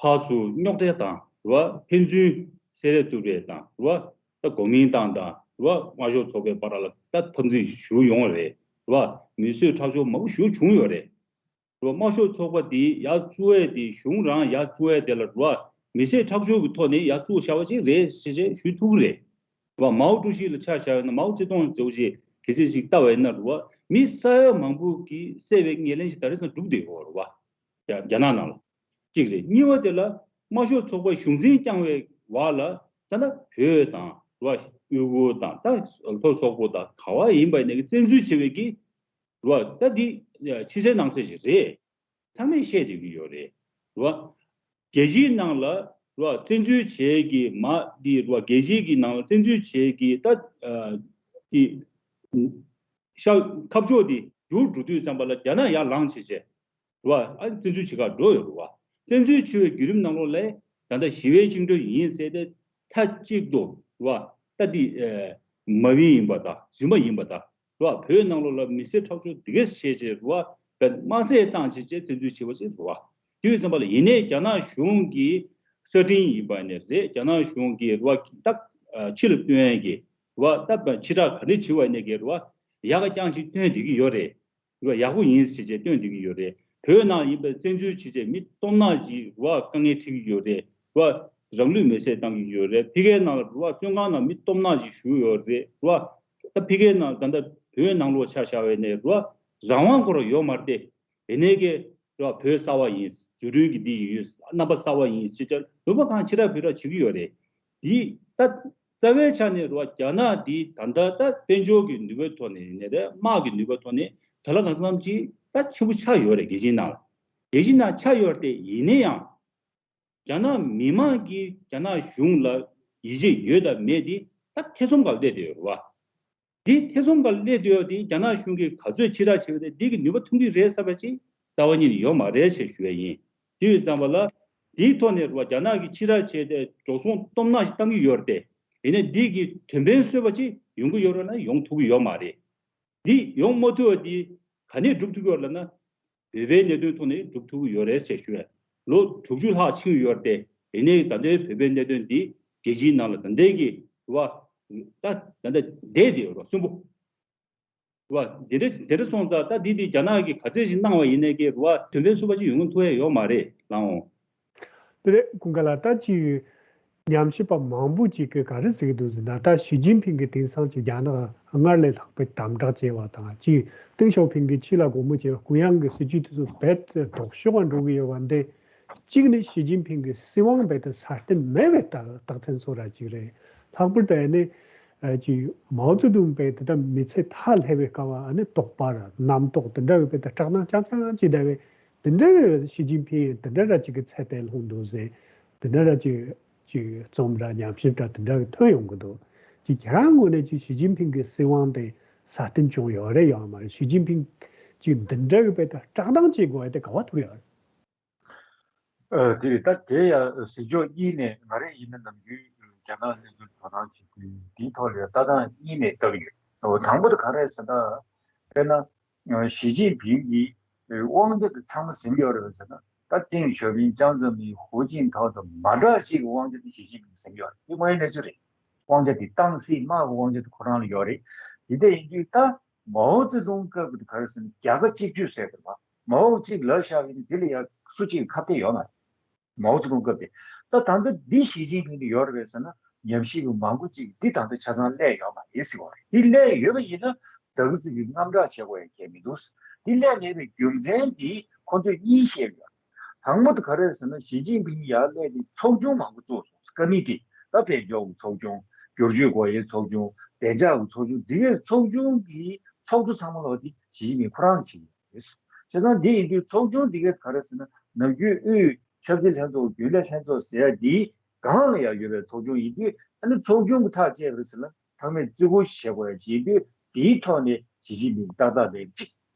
ཕར་ཚུར་རྙོག་དྲ་དང་རུ་བ་ཕན་ཚུན་བསྲེ་རེས་གཏོར་རེས་དང་རུ་བ་ད་གོ་མིན་ཏང་དང་རུ་བ་དམར་ཤོག་ཚོགས་པའི་བར་ལ་ད་འཐབ་འཛིང་ཞུ་ཡོང་བ་རེད། རུ་བ་མི་གསོད་ཁྲག་སྦྱོར་མང་པོ་ཞིག་བྱུང་ཡོད་རེད། རུ་བ་དམར་ཤོག་ཚོགས་པ་འདི་ཡར་བཙུགས་ཡས་དེ་གཞུང་རང་ཡར་བཙུགས་ཡས་དེ་ལ་རུ་བ་མི་བསད་ཁྲག་སྦྱོར་གྱི་ཐོག་ནས་ཡར་བཙུགས་བཞག་པ་ཅིག་རེད་ཞེས་བྱས་ཞུ་ཐུབ་ཀྱི་རེད། རུ་བ་མའོ་ཀྲུའུ་ཞི་ལ་ཆ་བཞག་ཡོད་ན་མའོ་ཙེ་ཏུང་མཛད་པ་ཞིག་གལ་སྲིད་ཞིག་ལྟ་བ་ཡིན་ན་རུ་བ་མི་ས་ཡ་མང་པོ་གིས་བསད་པའི་ངོས་ལེན་ཞིག་ད་རེས་སང་གྲུབ་བསྡད་ཡོད་རེད་བ། རྒྱ་རྒྱ་ནག་ནང་ལ། གཅིག་རེད། གཉིས་པ་དེ་ལ་དམར་ཤོག་ཚོགས་པ་གཞུང་འཛིན་བསྐྱངས་པའི་བར་ལ་ད་ལྟ་བོད་དང་རུ་བ་ཡུ་གུར་དང་ད་ལྟོ་སོག་པོ་དང་ག་བ་ཡིན་པ་ཡིན་ནའི་བཙན་འཛུལ་བྱས་པའི་གི་རུ་བ་ད་འདི་ཕྱི་གསལ་ནང་གསལ་ཞིག་རེད། ཚང་མས་བཤད་བསྡད་ཀྱི་ཡོད་རེད། རེད་བ། རྒྱལ་སྤྱིའི་ནང་ལ་རེད་བ། བཙན་འཛུལ་བྱེད་ཀྱི་མ་འདི་རེད་བ། རྒྱལ་སྤྱིའི་གི་ནང་ལ་བཙན་འཛུལ་བྱེད་ཀྱི་ད་ཨ་འདི་ཤ་ཁ་ཕྱོགས་འདི་འགྱུར་འགྲོ་དུས་ཙམ་པ་ལ་རྒྱ་ནག་ཡར་ལངས་བྱས་བྱས། རེད་བ། ཨ་བཙན་འཛུལ་བྱེད་གར་འགྲོ་ཡོད་རེད་བ། བཙན་འཛུལ་བྱེད་པའི་བརྒྱུད་རིམ་ནང་ལོགས་ལ་ད་ལྟ་ཞི་བའི་བཅིངས་འགྲོལ་ཡིན་ཟེར་ཏེ་མཐའ་གཅིག་ཏུ་རེད་བ། ད་འདི་ཨེ་མ་བིན་ཡིན་པ་དང་རྫུན་མ་ཡིན་པ་དང་རེད་བ། བོད་ནང་ལོགས་ལ་མི་སེར་ཁྲག་སྦྱོར་འདི་གས་བྱས་བྱས་རེད་བ། བོད་དམར་གསོད་བཏང་བྱས་བྱས་བཙན་འཛུལ་བྱས་པ་ཞིག་རེད་བ། དེ་ཡོད་ཙམ་པ་ལ་ཡིན་ནའི་རྒྱ་ནག་གཞུང་གི་གསར་འཕྲིན་ཡིན་པ་ནས་རེད། རྒྱ་ནག་གཞུང་གི་རེད་བ། ད་ཕྱི་ལ་སྟོན་ཡས་ཀྱི་རེད་བ། ད་ཕྱི་བསྒྲགས་ག་འདྲ་བྱེད་པ་ནས་ཀྱི་རེད་བ། ཡག་ག་རྐྱང་ཞིག་སྟོན་བསྡད་ཀྱི་ཡོད་རེད། རེད་བ། ཡག་པོ་ཡིན་ཟེར་བྱས་བསྟན་བསྡད་ཀྱི་ཡོད་རེད། བོད་ནང་ཡིན་པའི་བཙན་འཛུལ་བྱས་བྱས་མི་སྟོང་ཕྲག་ཅིག་རེད་བ། དཀའ་ངལ་འཕྲད་ཀྱི་ཡོད་རེད། རེད་བ། རང་ལུས་མེར་སྲེག་བཏང་གི་ཡོད་རེད། ཕ་གིའི་ནང་ལ་རེད་བ། བཙོན་ཁང་ནང་མི་སྟོང་ཕྲག་ཅིག་བཞུགས་ཡོད་རེད། རེད་བ། ད་ཕ་གིའི་ནང་ད་ལྟ་བོད་ནང་ལོགས་ཆ་བཞག་པ་ཡིན་ནའི་རེད་བ། རང་དབང་ཁོ་རང་ཡོད་མ་རེད་དེ། ཡིན་ནའི་གི་རེད་བ། བོད་གསར་པ་ཡིན། བཟོ་སྐྲུན་གྱི་འདི་ཡོད། རྣམ་པ་གསར་པ་ཡིན་ཟེར་བྱས་ནུས་པ་གང་ཅི་ར་བེད་སྤྱོད་བྱེད་ཀྱི་ཡོད་རེད། འདི་ད་རྩ་བའི་ཆ་ནས་རེད་བ། རྒྱ་ནག་འདི་ད་ལྟ་ད་དཔལ་འབྱོར་གྱི་ནུས་པའི་ཐོག་ནས་ཡིན་ནའི་རེད། དམག་གི་ནུས་པའི་ཐོག་ནས་ད་ལྟ་གང་འཚམ་ཅིག་ད་ཆེན་པོ་ཆགས་ཡོད་རེད། རྒྱལ་སྤྱིའི་ནང་ལ། རྒྱལ་སྤྱིའི་ནང་ཆགས་ཡོད་རེད་དེ། ཡིན་ན་ཡང་རྒྱ་ནག་མི་མང་གིས་རྒྱ་ནག་གཞུང་ལ་ཡིད་ཆེས་ཡོད་དང་མེད་དེ་ད་ཐེ་ཚོམ་སྒང་སླེབས་བསྡད་ཡོད་རེད་བ། འདི་ཐེ་ཚོམ་སྒང་སླེབས་བསྡད་ཡོད་དེ། རྒྱ་ནག་གཞུང་གིས་ག་ཚོད་ཕྱིར་བསྒྲགས་བྱས་པ་དེ་འདི་གི་ནུས་པ་ཐོན་གྱི་རེད་བསམ་པ་ཅིག་རྩ་བ་ཉིད་ནས་ཡོད་མ་རེད་ཅེས་ཞུ་ཡ་ཡིན། དེ་ཡོད་ཙམ་པ་ལ་འདིའི་ཐོག་ནས་རེད་བ། རྒྱ་ནག་གིས་ཕྱིར་བསྒྲགས་བྱས་ཏེ་འགྲོ་སོང་སྟོང་ཕྲག་ཅིག་བཏང་གི་ཡོད་རེད་དེ། ཡིན་ནའི་འདི་གི་དོན་ཕན་གསོས་པ་ཅིག་ཡོང་གི་ཡོད་རེད་ན་ཡོང་ཐུབ་ཀྱི་ཡོད་མ་རེད། འདི་ཡོང་མ་ཐུབ་པ་འདི་ག་ནས་སྒྲུབ་ཐུབ་ཀྱི་ཡོད་རེད་ལབ་ན། བོད་པའི་གནད་དོན་ཐོག་ནས་སྒྲུབ་ཐུབ་ཀྱི་ཡོད་རེད་ཅེས་ཞུ་ཡ། ལོ་དྲུག་ཅུ་ལྷག་ཕྱིན་ཡོད་རེད་དེ། ཡིན་ནའི་ད་ལྟའི་བོད་པའི་གནད་དོན་འདི་རྒྱལ་སྤྱིའི་ནང་ལ་ད་ལྟའི་གི་རེད་བ། ད་ད་ལྟ་བསྡད་དེ་ཡོད་རེད་བ། གསོན་པོ། རེད་བ། འདི་འདྲ་འདི་འདྲ་སོང་ཙང་ད་འདི་འདི་རྒྱ་ནག་གིས་ག་ཚད་ཞིག་གནང་བ་ཡིན་ནའི་གི་རེད་བ། དོན་ཕན་གསོས་པ་ཞིག་ཡོང་ཐུབ་ཡ་ཡོད་མ་རེད་ལགས་འོང་། དེ་རེད། ཀུན་དགའ་ལགས། ད་ཅིག་ཉམས་ཞིབ་པ་མང་པོ་ཅིག་གིས་ག་རེ་ཟེར་གྱི་འདུག་ཟེར་ན། ད་ཞི་ཅིན་ཕིང་གིས་དེང་སང་ཅིག་རྒྱ་ནག་སྔར་ལས་ལྷག་པའི་དམ་དྲག་བྱས་པ་དང་། ཅིག་ཏེང་ཞའོ་ཕིང་གིས་ཕྱི་ལ་སྒོ་མོ་འབྱེད་པ། གུ་ཡངས་ཀྱི་སྲིད་ཇུས་དེ་ཚོ་རྦད་དེ་ལྡོག་ཕྱོགས་ལ་འགྲོ་གི་ཡོད་པ་འདི། གཅིག་ནི་ཞི་ཅིན་ཕིང་གི་སྲིད་དབང་རྦད་དེ་སྲ་བརྟན་མེད་པའི་རྟགས་རྟགས་མཚན་བཟོ་འདྲ་ཅིག་རེད། ལྷག་པར་དུ་ཨ་ནི་ཅིག་མའོ་ཙེ་ཏུང་རྦད་དེ་ད་མི་ཚེ་མཐའ་སླེབས་པའི་སྐབས་ཨ་ནི་དོགས་པ་ར་རྣམ་རྟོག་དེ་འདྲ་གི་རྦད་དེ་སྐྲག་སྣང་རྐྱང་རྐྱང་ཅིག་བསྡད་པའི། དེ་འདྲ་ཞི་ཅིན་ཕིང་དེ་འདྲ་ར་ཅིག་གི་ཚད་དེ་ལྷུང་འདུག་ཟེར། དེ་འདྲ་ར་ཅིག་ཅིག་རྩོམ་ར་ཉམས་ཞིབ་ར་དེ་འདྲ་གི་ཐོན་ཡོང་གི་འདུག་ཅིག་ཁྱེད་རང་ངོས་ནས་ཅིག་ཞི་ཅིན་ཕིང་གི་སྲིད་དབང་དེ་སྲ་བརྟན་བྱུང་ཡོད་རེད་ཡོད་མ་རེད། ཞི་ཅིན་ཕིང་ཅིག་འདི་འདྲ་གི་རྦད་དེ་སྐྲག་སྣང་ཅིག་དགོས་ཡ་དེ་ག་པར་ཐུག་ཡོད་རེད། ཨ། དེ་རེད། ད་དེ་ཡང་ཟུར་ཕྱོགས་གཉིས་ནས། ང་རང་ཡིན་ན་ནམ་རྒྱུན་རྒྱ་ནག་གནད་དོན་དོ་སྣང་བྱེད་དུས་འདིའི་ཐོག་ལ་ལྟ་སྟངས་གཉིས་ནས་བལྟ་གི་ཡོད། དང་པོ་དེ་ག་རེ་རེད་ཟེར་ན། དཔེར་ན་ཞི་ཅིན་ཕིང་གིས་དབང་ཆ་དེ་ཚང་མ་ཟིན་ཡོད་རེད་ཟེར་ན། ད་ཏེང་ཞའོ་ཕིང་། ཅང་ཙེ་མིན། ཧུའུ་ཅིན་ཐའོ་དང་མ་འདྲ་ཅིག་གི་དབང་ཆ་དེ་ཞི་ཅིན་ཕིང་ཟིན་ཡོད་རེད། དེ་དངོས་ཡོད་གནས་ཚུལ་རེད། དབང་ཆ་དེ། ཏང་སྲིད་དམག་གི་དབང་ཆ་དེ་ཁོ་རང་ལ་ཡོད་རེད། དེ་འདྲ་ཡིན་དུས་ད་མའོ་ཙེ་ཏུང་སྐབས་དེ་ག་རེ་ཟེར་ན། རྒྱལ་ཁབ་གཅིག་གྱུར་ཟེར་གི་རེད་པ། མའོ་གཅིག་ལབ་བཞག་ཡིན་དུས་དེ་ལ་ཡང་སུ་གཅིག་ཁ་གཏད་ཡོད་མ་རེད། མའོ་ཙེ་ཏུང་སྐབས་དེ། ད་ད་ལྟ་འདི་ཞི་ཅིན་ཕིང་དེ་ཡོད་རེད་ཟེར་ན། ཉམས་ཞིབ་པ་མང་པོ་ཅིག་འདི་ད་ལྟ་ཆ་ཚང་སླེབས་ཡོད་མ་རེད་ཟེར་བ་རེད། འདི་སླེབས་ཡོད་པ་ཡིན་ན་ད་གི་ཙི་གི་དངངས་སྐྲག་བྱེད་དགོས་ཡ་གང་ཡང་མི་འདུག་འདི་སླེབས་མེད་པའི་རྒྱུ་མཚན་འདི་ཁོ་ཚོས་གཉིས་བཤད་ཡོད། དང་པོ་དེ་ག་རེ་རེད་ཟེར་ན། ཞི་ཅིན་ཕིང་ཡར་སླེབས་དུས་ཚོགས་ཆུང་མང་པོ་བཙུགས་སོང་། ཀ་མི་ཊི། ད་དཔལ་འབྱོར་གྱི་ཚོགས་ཆུང་། བསྒྱུར་བཅོས་སྒོ་དབྱེའི་ཚོགས་ཆུང་། བདེ་འཇགས་ཀྱི་ཚོགས་ཆུང་། འདི་གའི་ཚོགས་ཆུང་གི་ཚོགས་གཙོ་ཚང་མ་ལོག་དེ་ཞི་ཅིན་ཕིང་ཁོ་རང་བྱེད་ཀྱི་ཡོད། བྱས་ཙང་འདི་ཡིན་དུས་ཚོགས་ཆུང་འདི་གའི་ག་རེ་ཟེར་ན། ནམ་རྒྱུན་དབུས་ཆབ་སྲིད་ལྷན་ཚོགས། རྒྱུན་ལས་ལྷན་ཚོགས་ཟེར་ཡ་འདིའི་སྒང་ལ་ཡང་ཡོད་པའི་ཚོགས་ཆུང་ཡིན་དུས། ཨ་ནི་ཚོགས་ཆུང་གི་ཐག་བཅད་པ་རེད་ཟེར་ན། ཚང་མས་བརྩི་བཀུར་བྱེད་དགོས་ཡ་ཅིག་ཡིན་དུས། འདིའི་ཐོག་ནས་ཞི་ཅིན་ཕིང་ཏག་ཏག་མེད་ཅིག་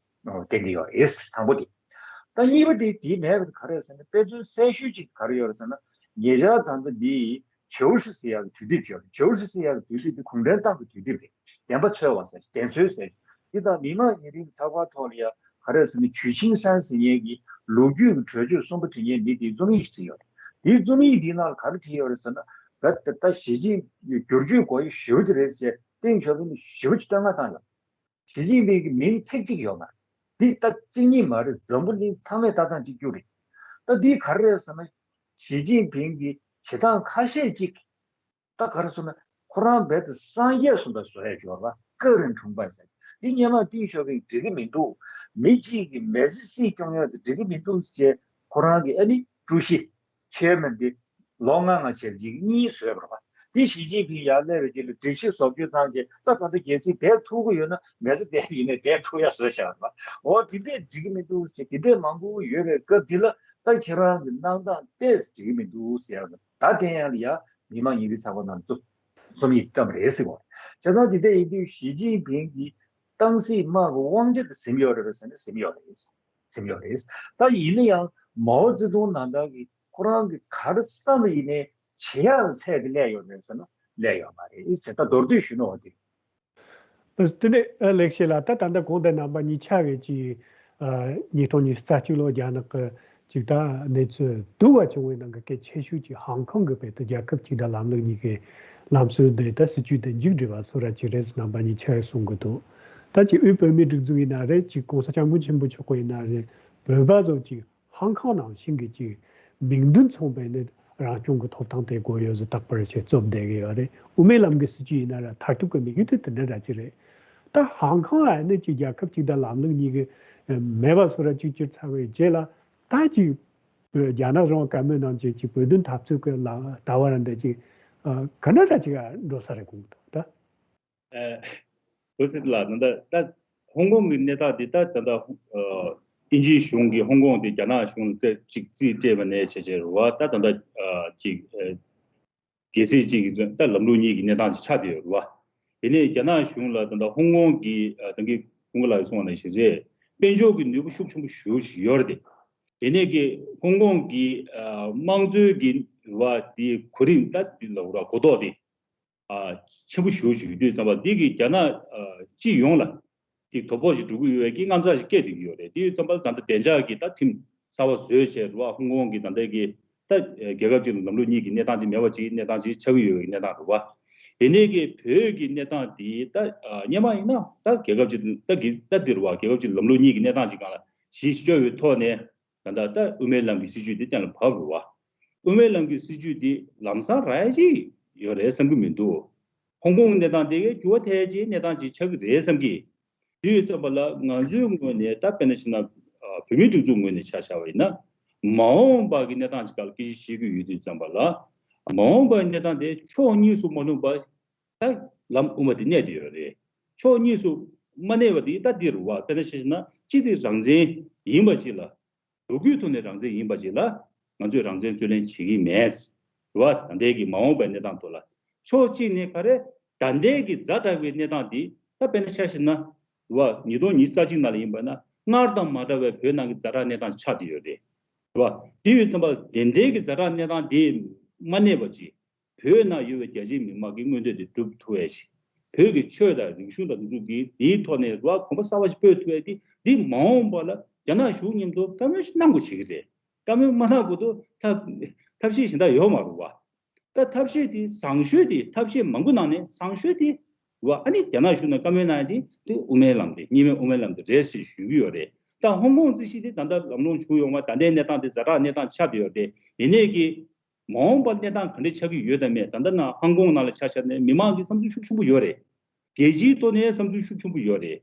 བསྟན་གྱི་ཡོད་རེད། དང་པོ་དེ། ད་གཉིས་པ་དེ། དེ་མེད་པ་དེ་ག་རེ་རེད་ཟེར་ན། དཔེ་མཚོན་གསལ་ཤོས་ཅིག་ག་རེ་ཡོད་རེད་ཟེར་ན། ཉེ་ཆར་ད་ལྟ་འདི་ཇོའུ་ཧྲི་ཟེར་ཡག་གི་དུས་དེབ་ཅིག་ཡོད་རེད། ཇོའུ་ཧྲི་ཟེར་ཡག་གི་དུས་དེབ་དེ་གུང་ཁྲན་ཏང་གི་དུས་དེབ་རེད། བདེན་པ་འཚོལ་བ་ཟེར། བདེན་འཚོལ་ཟེར། འདི་དང་མི་དམངས་ཉེ་རིང་གི་ཚགས་པར་ཐོག་ལ་ཡ་ག་རེ་ཟེར་ན། ཇུས་ཆིང་ཧྲན་ཟེར་མཁན་གྱི་ལོ་རྒྱུས་ཀྱི་གྲོས་ཆོད་གསུམ་པ་བྲིས་མཁན་མི་དེས་རྩོམ་ཡིག་ཅིག་བྲིས་ཡོད་རེད། དེའི་རྩོམ་ཡིག་འདིའི་ནང་ལ་ག་རེ་བྲིས་ཡོད་རེད་ཟེར་ན། ད་ད་ད་ཞི་ཅིན་བསྒྱུར་བཅོས་སྒོ་དབྱེ་ཞེ་པོ་ཅིག་རེད་ཟེར། ཏེང་ཞའོ་ཕིང་ཞེ་པོ་ཅིག་བསྟོད་བསྔགས་བཏང་ཡོད། ཞི་ཅིན་ཕིང་གི་མིང་ཚིག་གཅིག་ཡོད་མ་རེད། འདི་ད་གཅིག་གཉིས་མ་རེད། འཛམ་བུ་གླིང་ཐང་མེད་ལྟ་སྟངས་གཅིག་གྱུར་རེད། ད་འདི་ག་རེ་རེད་ཟེར་ན། ཞི་ཅིན་ཕིང་གི་བྱེད་སྟངས་ཁ་ཤས་ཅིག་ད་ག་རེ་ཟེར་ན། ཁོ་རང་རྦད་དེ་སངས་རྒྱས་བཟོ་འདྲ་བཟོ་ཡ་ཅིག་ཡོད་རེད་པ། 个人崇拜 ཟེར། འདི་སྔོན་མ་ཏེང་ཞའོ་ཕིང་འགྲིག་གི་མི་འདུག་མི་གཅིག་གིས་མི་ཚེ་སྲིད་སྐྱོང་ཡ་དེ་འགྲིག་གི་མི་འདུག་ཅེས་ཁོ་རང་གི་ཨ་ནི་ཀྲུའུ་ཞི། ཆེར་མེན་དེ་ལོ་ལྔ་ལྔ་བྱས་རྗེས་གཉིས་བཟོས་པ་རེད་པ། དེ་ཞི་ཅིན་ཕིང་ཡར་སླེབས་པའི་རྗེས་ལ་སྒྲིག་གཞི་བཟོ་བཅོས་བཏང་རྗེས་ད་ད་ལྟ་རྒྱལ་སྲིད་བསྡད་ཐུབ་ཀྱི་ཡོད་ན་མི་ཚེ་འདས་པ་ཡིན་ནའི་བསྡད་ཐུབ་ཡ་བཟོས་བཞག་པ། འོ་དེ་འདྲས་འགྲིག་གི་མི་འདུག་ཅེས་དེ་འདྲས་མང་པོ་ཡོད་པའི་སྐབས་འདི་ལ་ད་ཁྱེད་རང་གི་གནང་སྟངས་ཏོག་ཙམ་འགྲིག་གི་མི་འདུག་ཟེར་ཡ་ད་དེ་ཡང་ལ་ཡ་མི་མང་ཉིན་རེའི་ཚགས་པར་ནང་བཙུགས་རྩོམ་ཡིག་བཀྲམ་རེད་ཟེར་བ། བྱས་ཙང་དེ་འདྲ་ཡིན་དུས་ཞི་ཅིན་ཕིང་གིས་ཏང་སྲིད་དམག་གི་དབང་ཆ་དེ་ཟིན་ཡོད་རེད་པས་ཟེར་ན་ཟིན་ཡོད་རེད། ཟིན་ཡོད་རེད། ད་ཡིན་ན་ཡང་མའོ་ཙེ་ཏུང་ནང་ལྟར་གྱི་ཁོ་རང་གིས་ག་རེ་བསམ་པ་ཡིན་ནའི་བྱེད་ཡག་ཚད་དེ་སླེབས་ཡོད་རེད་ཟེར་ན་སླེབས་ཡོད་མ་རེད་ཟེར་ད་མདོར་བསྡུས་ཞུས་ན་འོ་དེ། ཨ་དེ་ནས་ཨ་ལེགས་བཤད་ལགས། ད་ད་ལྟ་གོང་དུ་རྣམ་པ་གཉིས་ཆ་གིས་ཅིག་ཨ་ཉིས་སྟོང་ཉི་ཤུ་རྩ་གཅིག་ལོ་རྒྱ་ནག་གི་ཅིག་ད་གནས་ཚུལ་སྡུག་པ་བྱུང་བའི་ནང་གི་གལ་ཆེ་ཤོས་ཅིག་ཧང་ཀོང་གི་བར་དུ་རྒྱལ་ཁབ་གཅིག་སྒྲིལ་ལམ་ལུགས་གཉིས་ཀྱི་ལམ་སྲོལ་འདི་ད་སྲིད་ཇུས་འདི་མཇུག་སྒྲིལ་བ་སོགས་ར་ཅིག་རེད་ཟེར་རྣམ་པ་གཉིས་ཆ་གིས་གསུང་གི་འདུག་ད་ཅིག་དབུས་བོད་མིའི་སྒྲིག་འཛུགས་ཡིན་ན་རེད། ཅིག་༸གོང་ས་༸སྐྱབས་མགོན་ཆེན་པོ་མཆོག་ཡིན་ན་རེད། བོད་པ་ཚོ་ཅིག་ཧང་ཀོང་ནང་བཞིན་གྱི་ཅིག་མིང་དོན་མཚུངས་པའི་ནི་རང་སྐྱོང་གི་ཐོབ་ཐང་དེ་དགོས་ཡོད་ཟེར་རྟག་པར་ཞིག་རྩོམ་བསྡད་ཀྱི་ཡོད་རེད། དབུ་མའི་ལམ་གྱི་སྲིད་ཇུས་ཡིན་ན་ར་མཐར་ཐུག་གི་དམིགས་ཡུལ་དེ་དེ་འདྲ་འདྲ་ཅིག་རེད། ད་ཧང་ཀོང་ཨ་ནི་ཅིག་རྒྱལ་ཁབ་གཅིག་སྒྲིལ་ལམ་ལུགས་གཉིས་ཀྱི་མེད་པ་བཟོ་ར་ཅིག་གྱུར་ཚར་བའི་རྗེས་ལ་ད་ཅིག་བོད་རྒྱ་ནག་གཞུང་བཀའ་མོལ་གནང་བྱས་ཅིག་བོད་དོན་འཐབ་རྩོད་ཀྱི་ལ་ལྟ་བ་ར་འདྲ་ཅིག་ག་འདྲ་འདྲ་ཅིག་འགྲོ་ས་རེད་དགོངས་འདུག་ད། ཨ་འོ་ཟེར་ལ་ད་ལྟ་ད་ཧོང་ཀོང་གི་གནས་སྟངས་དེ་ད་ད་ལྟ་ཨ་དབྱིན་ཇིའི་གཞུང་གིས་ཧོང་ཀོང་དེ་རྒྱ་ནག་གཞུང་ལ་རྩིས་ཅིག་རྩིས་སྤྲད་པ་ནས་བྱས་བྱས་རུ་བ་ད་ད་ལྟ་ཨ་ཅིག་ཨ་གལ་སྲིད་ཅིག་ད་ལམ་ལུགས་གཉིས་ཀྱི་གནས་སྟངས་ཅིག་ཆགས་བསྡད་ཡོད་རུ་བ། དེ་ནས་རྒྱ་ནག་གཞུང་ལ་ད་ལྟ་ཧོང་ཀོང་གི་ཨ་ད་གིན་ཁོང་གི་ལགས་གསུངས་པ་ནང་བཞིན་རེད། དཔལ་འབྱོར་གྱི་ནུས་པ་ཤུགས་ཆེན་པོ་ཞེ་པོ་ཅིག་ཡོད་རེད་དེ། དེ་ནས་ཀྱི་ཧོང་ཀོང་གི་ཨ་དམངས་གཙོའི་གི་རུ་བ་དེ་གོ་རིམ་ད་དེ་ལ་རུ་བ་གོ་རྟོགས་དེ། ཨ་ཆེན་པོ་ཞེ་པོ་ཅིག་ཡོད་དུས་ཙམ་པ་འདི་གིས་རྒྱ་ནག་ཨ་སྤྱི་ཡོངས་ལ་ཅིག་དོ་ཕོག་ཅིག་འགྲོ་གི་ཡོད་པའི་གི་རྣམ་གཞག་ཅིག་སྐྱེས་བསྡད་ཀྱི་ཡོད་རེད། དེ་ཡོད་ཙམ་པ་ད་ལྟ་བདེ་འཇགས་ཀྱི་ད་ཁྲིམས་གསར་པ་བཟོས་བྱས་རུ་བ་ཧོང་ཀོང་གི་ད་ལྟ་གི་ད་རྒྱལ་ཁབ་ཅིག་ལ་ལམ་ལུགས་གཉིས་ཀྱི་གནས་སྟངས་དེ་མེད་པ་ཅིག་གནས་སྟངས་ཅིག་ཆགས་ཀྱི་ཡོད་པའི་གནས་སྟངས་རེད་བ། དེ་ནས་གི་བོད་ཀྱི་གནས་སྟངས་དེ་ད་ཨ་སྔོན་མ་ཡིན་ན་ད་རྒྱལ་ཁབ་ཅིག་ད་གི་ད་འདིར་བ་རྒྱལ་ཁབ་ཅིག་ལམ་ལུགས་གཉིས་ཀྱི་གནས་སྟངས་ཅིག་སྒང་ལ་གཞི་བཅོལ་བའི་ཐོག་ནས། ད་ལྟ་ད་དབུ་མའི་ལམ་གྱི་སྲིད་བྱུས་འདི་གཏན་ལ་ཕབ་རུ་བ། དབུ་མའི་ལམ་གྱི་སྲིད་བྱུས་འདི་ལམ་སང་རག་ཡ་ཅིག་ཡོད་རེད་བསམ་གྱི་མི་འདུག་ཧོང་ཀོང་གི་གནས་སྟངས་དེ་གའི་འགྱུར་བ་ཐེབས་ཡ་ཅིག་གནས་སྟངས་ཅིག་ཆགས་ཀྱི་རེད་བསམ་གྱི། དེ་ཡོད་ཙམ་པ་ལ་ང་ཚོའི་ངོས་ནས་ད་དཔེར་ན་བྱས་ན་ཨ་བོད་མིའི་སྒྲིག་འཛུགས་ངོས་ནས་ཆ་བཞག་པ་ཡིན་ན། མ་འོངས་པ་གི་གནས་སྟངས་ཅིག་སྒང་ལ་སྐད་ཆ་བཤད་ཀྱི་ཡོད་དུས་ཙམ་པ་ལ། མ་འོངས་པའི་གནས་སྟངས་དེ་ཕྱོགས་གཉིས་སུ་མ་ལྷུང་པ། ད་ལམ་དབུ་མ་དེ་གནས་བསྡད་ཡོད་རེད། ཕྱོགས་གཉིས་སུ་མ་གནས་པ་དེ་ད་འདི་རུ་བ་དཔེར་ན་བཤད་ན་གཅིག་དེ་རང་བཙན་ཡིན་པ་ཅིག་ལ། ལོ་རྒྱུས་ཐོག་ནས་རང་བཙན་ཡིན་པ་ཅིག་ལ་ང་ཚོས་རང་བཙན་རྩོད་ལེན་བྱེད་ཀྱི་མེད། རུ་བ་ད་ལྟའི་གི་མ་འོངས་པའི་གནས་སྟངས་ཐོག་ལ། ཕྱོགས་གཅིག་ནས་ག་རེ་ད་ལྟའི་གི་ཛ་དྲག་པའི་གནས་སྟངས་དེ་ད་དཔེར་ན་ཆ་བཞག་ན་རུ་བ་ཉིས་སྟོང་ཉི་ཤུ་རྩ་གཅིག་ནང་ལ་ཡིན་པ་ན་སྔར་དང་མ་འདྲ་བའི་བོད་ནང་གི་ཛ་དྲག་གནས་སྟངས་ཆགས་བསྡད་ཡོད་རེད། རུ་བ་དེ་ཡོད་ཙམ་པ་དེ་འདྲའི་གི་ཛ་དྲག་གནས་སྟངས་དེ་མ་གནས་པ་ཅིག་བོད་ནང་ཡོད་པའི་རྒྱ་ཆེའི་མི་མང་གི་མངོན་འདོད་དེ་སྒྲུབ་ཐུབ་ཡས་ཤིག་བོད་ཀྱི་ཆོས་དང་རིག་གཞུང་དང་འདི་ཚོ་གི་དེའི་ཐོག་ནས་རུ་བ་གོམ་པ་གསར་བ་ཞིག་སྤོས་ཐུབ་ཡས་དེ་འདི་མ་འོངས་པ་ལ་རྒྱ་ནག་གཞུང་མཉམ་དུ་བཀའ་མོལ་ཞིག་གནང་དགོས་བྱེད་ཀྱི་རེད། བཀའ་མོལ་མ་གནང་དགོས་དུས་ཐབས་ཐབས་ཤེས་གཞན་དག་ཡོད་མ་རུང་བ། ད་ཐབས་ཤེས་དེ་བཟང་ཤོས་དེ་ཐབས་ཤེས་མང་པོ་ནང་ནས་བཟང་ཤོས་དེ་རུ་བ་ཨ་ནི་རྒྱ་ནག་གཞུང་ནས་བཀའ་མོལ་གནང་ཡས་དེ་དེ་དབུ་མའི་ལམ་དེ་གཉིས་སྨན་དབུ་མའི་ལམ་དེ་རེད་ཞེས་ཞུ་གི་ཡོད་རེད། ད་ཧོང་ཀོང་རྩིས་གཞི་དེ་ད་ལྟ་ལམ་ལྷོང་བྱུང་ཡོང་བ་ད་ལྟའི་གནས་སྟངས་དེ་ཛ་དྲག་གནས་སྟངས་ཆགས་བསྡད་ཡོད་རེད། ཡིན་ནའི་གི་མ་འོངས་པར་གནས་སྟངས་ག་འདྲ་ཆགས་ཀྱི་ཡོད་དམ་མེད་ད་ལྟ་ན་ཧང་ཀོང་ནང་ལ་ཆ་བཞག་ནས་མི་མང་གི་བསམ་ཚུལ་ཤུགས་ཆེན་པོ་ཡོད་རེད། རྒྱལ་སྤྱིའི་ཐོག་ནས་བསམ་ཚུལ་ཤུགས་ཆེན་པོ་ཡོད་རེད། རེད་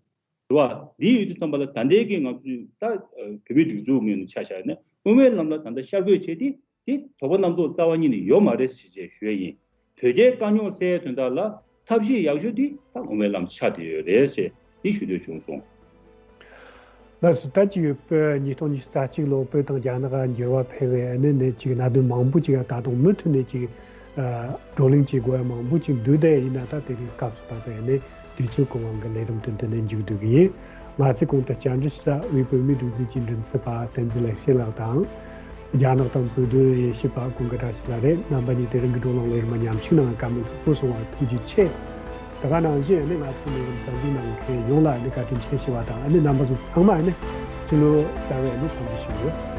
བ། འདི་ཡོད་དུས་ཙམ་པ་ལ་ད་ལྟའི་གི་ང་ཚོས་ད་བོད་མིའི་སྒྲིག་འཛུགས་ངོས་ནས་ཆ་བཞག་ན་དབུ་མའི་ལམ་ལ་ད་ལྟ་ཤར་བསྐྱོད་བྱས་ཏེ་དེ་དོགས་པ་རྣམ་རྟོག་རྩ་བ་ཉིད་ནས་ཡོད་མ་རེད་ཞེས་བྱས་ཞུ་ཡ་ཡིན། དོལ་རྒྱལ་དཀའ་རྙོག་སེལ་ཡའི་དོན་དག་ལ་ཐབས་ཤེས་ཡག་ཤོས་དེ་ད་དབུ་མའི་ལམ་ཆགས་བསྡད་ཡོད་རེད་ཅེས་དེ་ཞུ་འདོད་བྱུང་སོང་། ལགས་སོ། ད་ཅིག་བོད་ཉིས་སྟོང་ཉི་ཤུ་རྩ་གཅིག་ལོ་བོད་དང་རྒྱ་ནག་འགྱུར་བ་འཕེལ་བའི་ཨ་ནི་ནས་ཅིག་གནད་དོན་མང་པོ་ཅིག་ད་དུང་མུ་མཐུད་ནས་ཅིག་བགྲོ་གླེང་བྱེད་དགོས་ཡ་མང་པོ་ཅིག་འདུག་དེ་ཡིན་ན་ད་དེ་རིང་སྐབས་སུ་བབས་པའི་ཨ་ནི་དུས་ཚོད་གང་དབང་གི་ལས་རིམ་དེ་འདི་ནས་མཇུག་བསྡུ་གི་ཡིན། ང་ཚོའི་གོང་དུ་བཅར་འདྲི་ཞུ་ས་དབུས་བོད་མིའི་སྒྲིག་འཛུགས་ཀྱི་མགྲིན་ཚབ་པ་བསྟན་འཛིན་ལེགས་བཤད་ལགས་དང་། རྒྱ་ནག་དང་བོད་དོན་དབྱེ་ཞིབ་པ་ཀུན་དགའ་བཀྲ་ཤིས་ལགས་རེད། རྣམ་པ་གཉིས་དེ་རིང་གི་བགྲོ་གླེང་ལས་རིམ་མཉམ་ཞུགས་གནང་བར་བཀའ་མོལ་ཕུལ་སོང་བར་ཐུགས་རྗེ་ཆེ། དེ་ག་ནང་བཞིན་ཨ་ནི་ང་ཚོའི་ལས་རིམ་གསན་གཟིགས་གནང་མཁན་ཡོངས་ལ་ཨ་ནི་བཀའ་དྲིན་ཆེ་ཞུ་བ་དང་ཨ་ནི་རྣམ་པ་ཚོ་ཚང་མ་ཨ་ནི་ཕྱི་ལོ་གསར་བའི་ཨ་ནི་འཚམས་འདྲི་ཞུ་གི་ཡོད།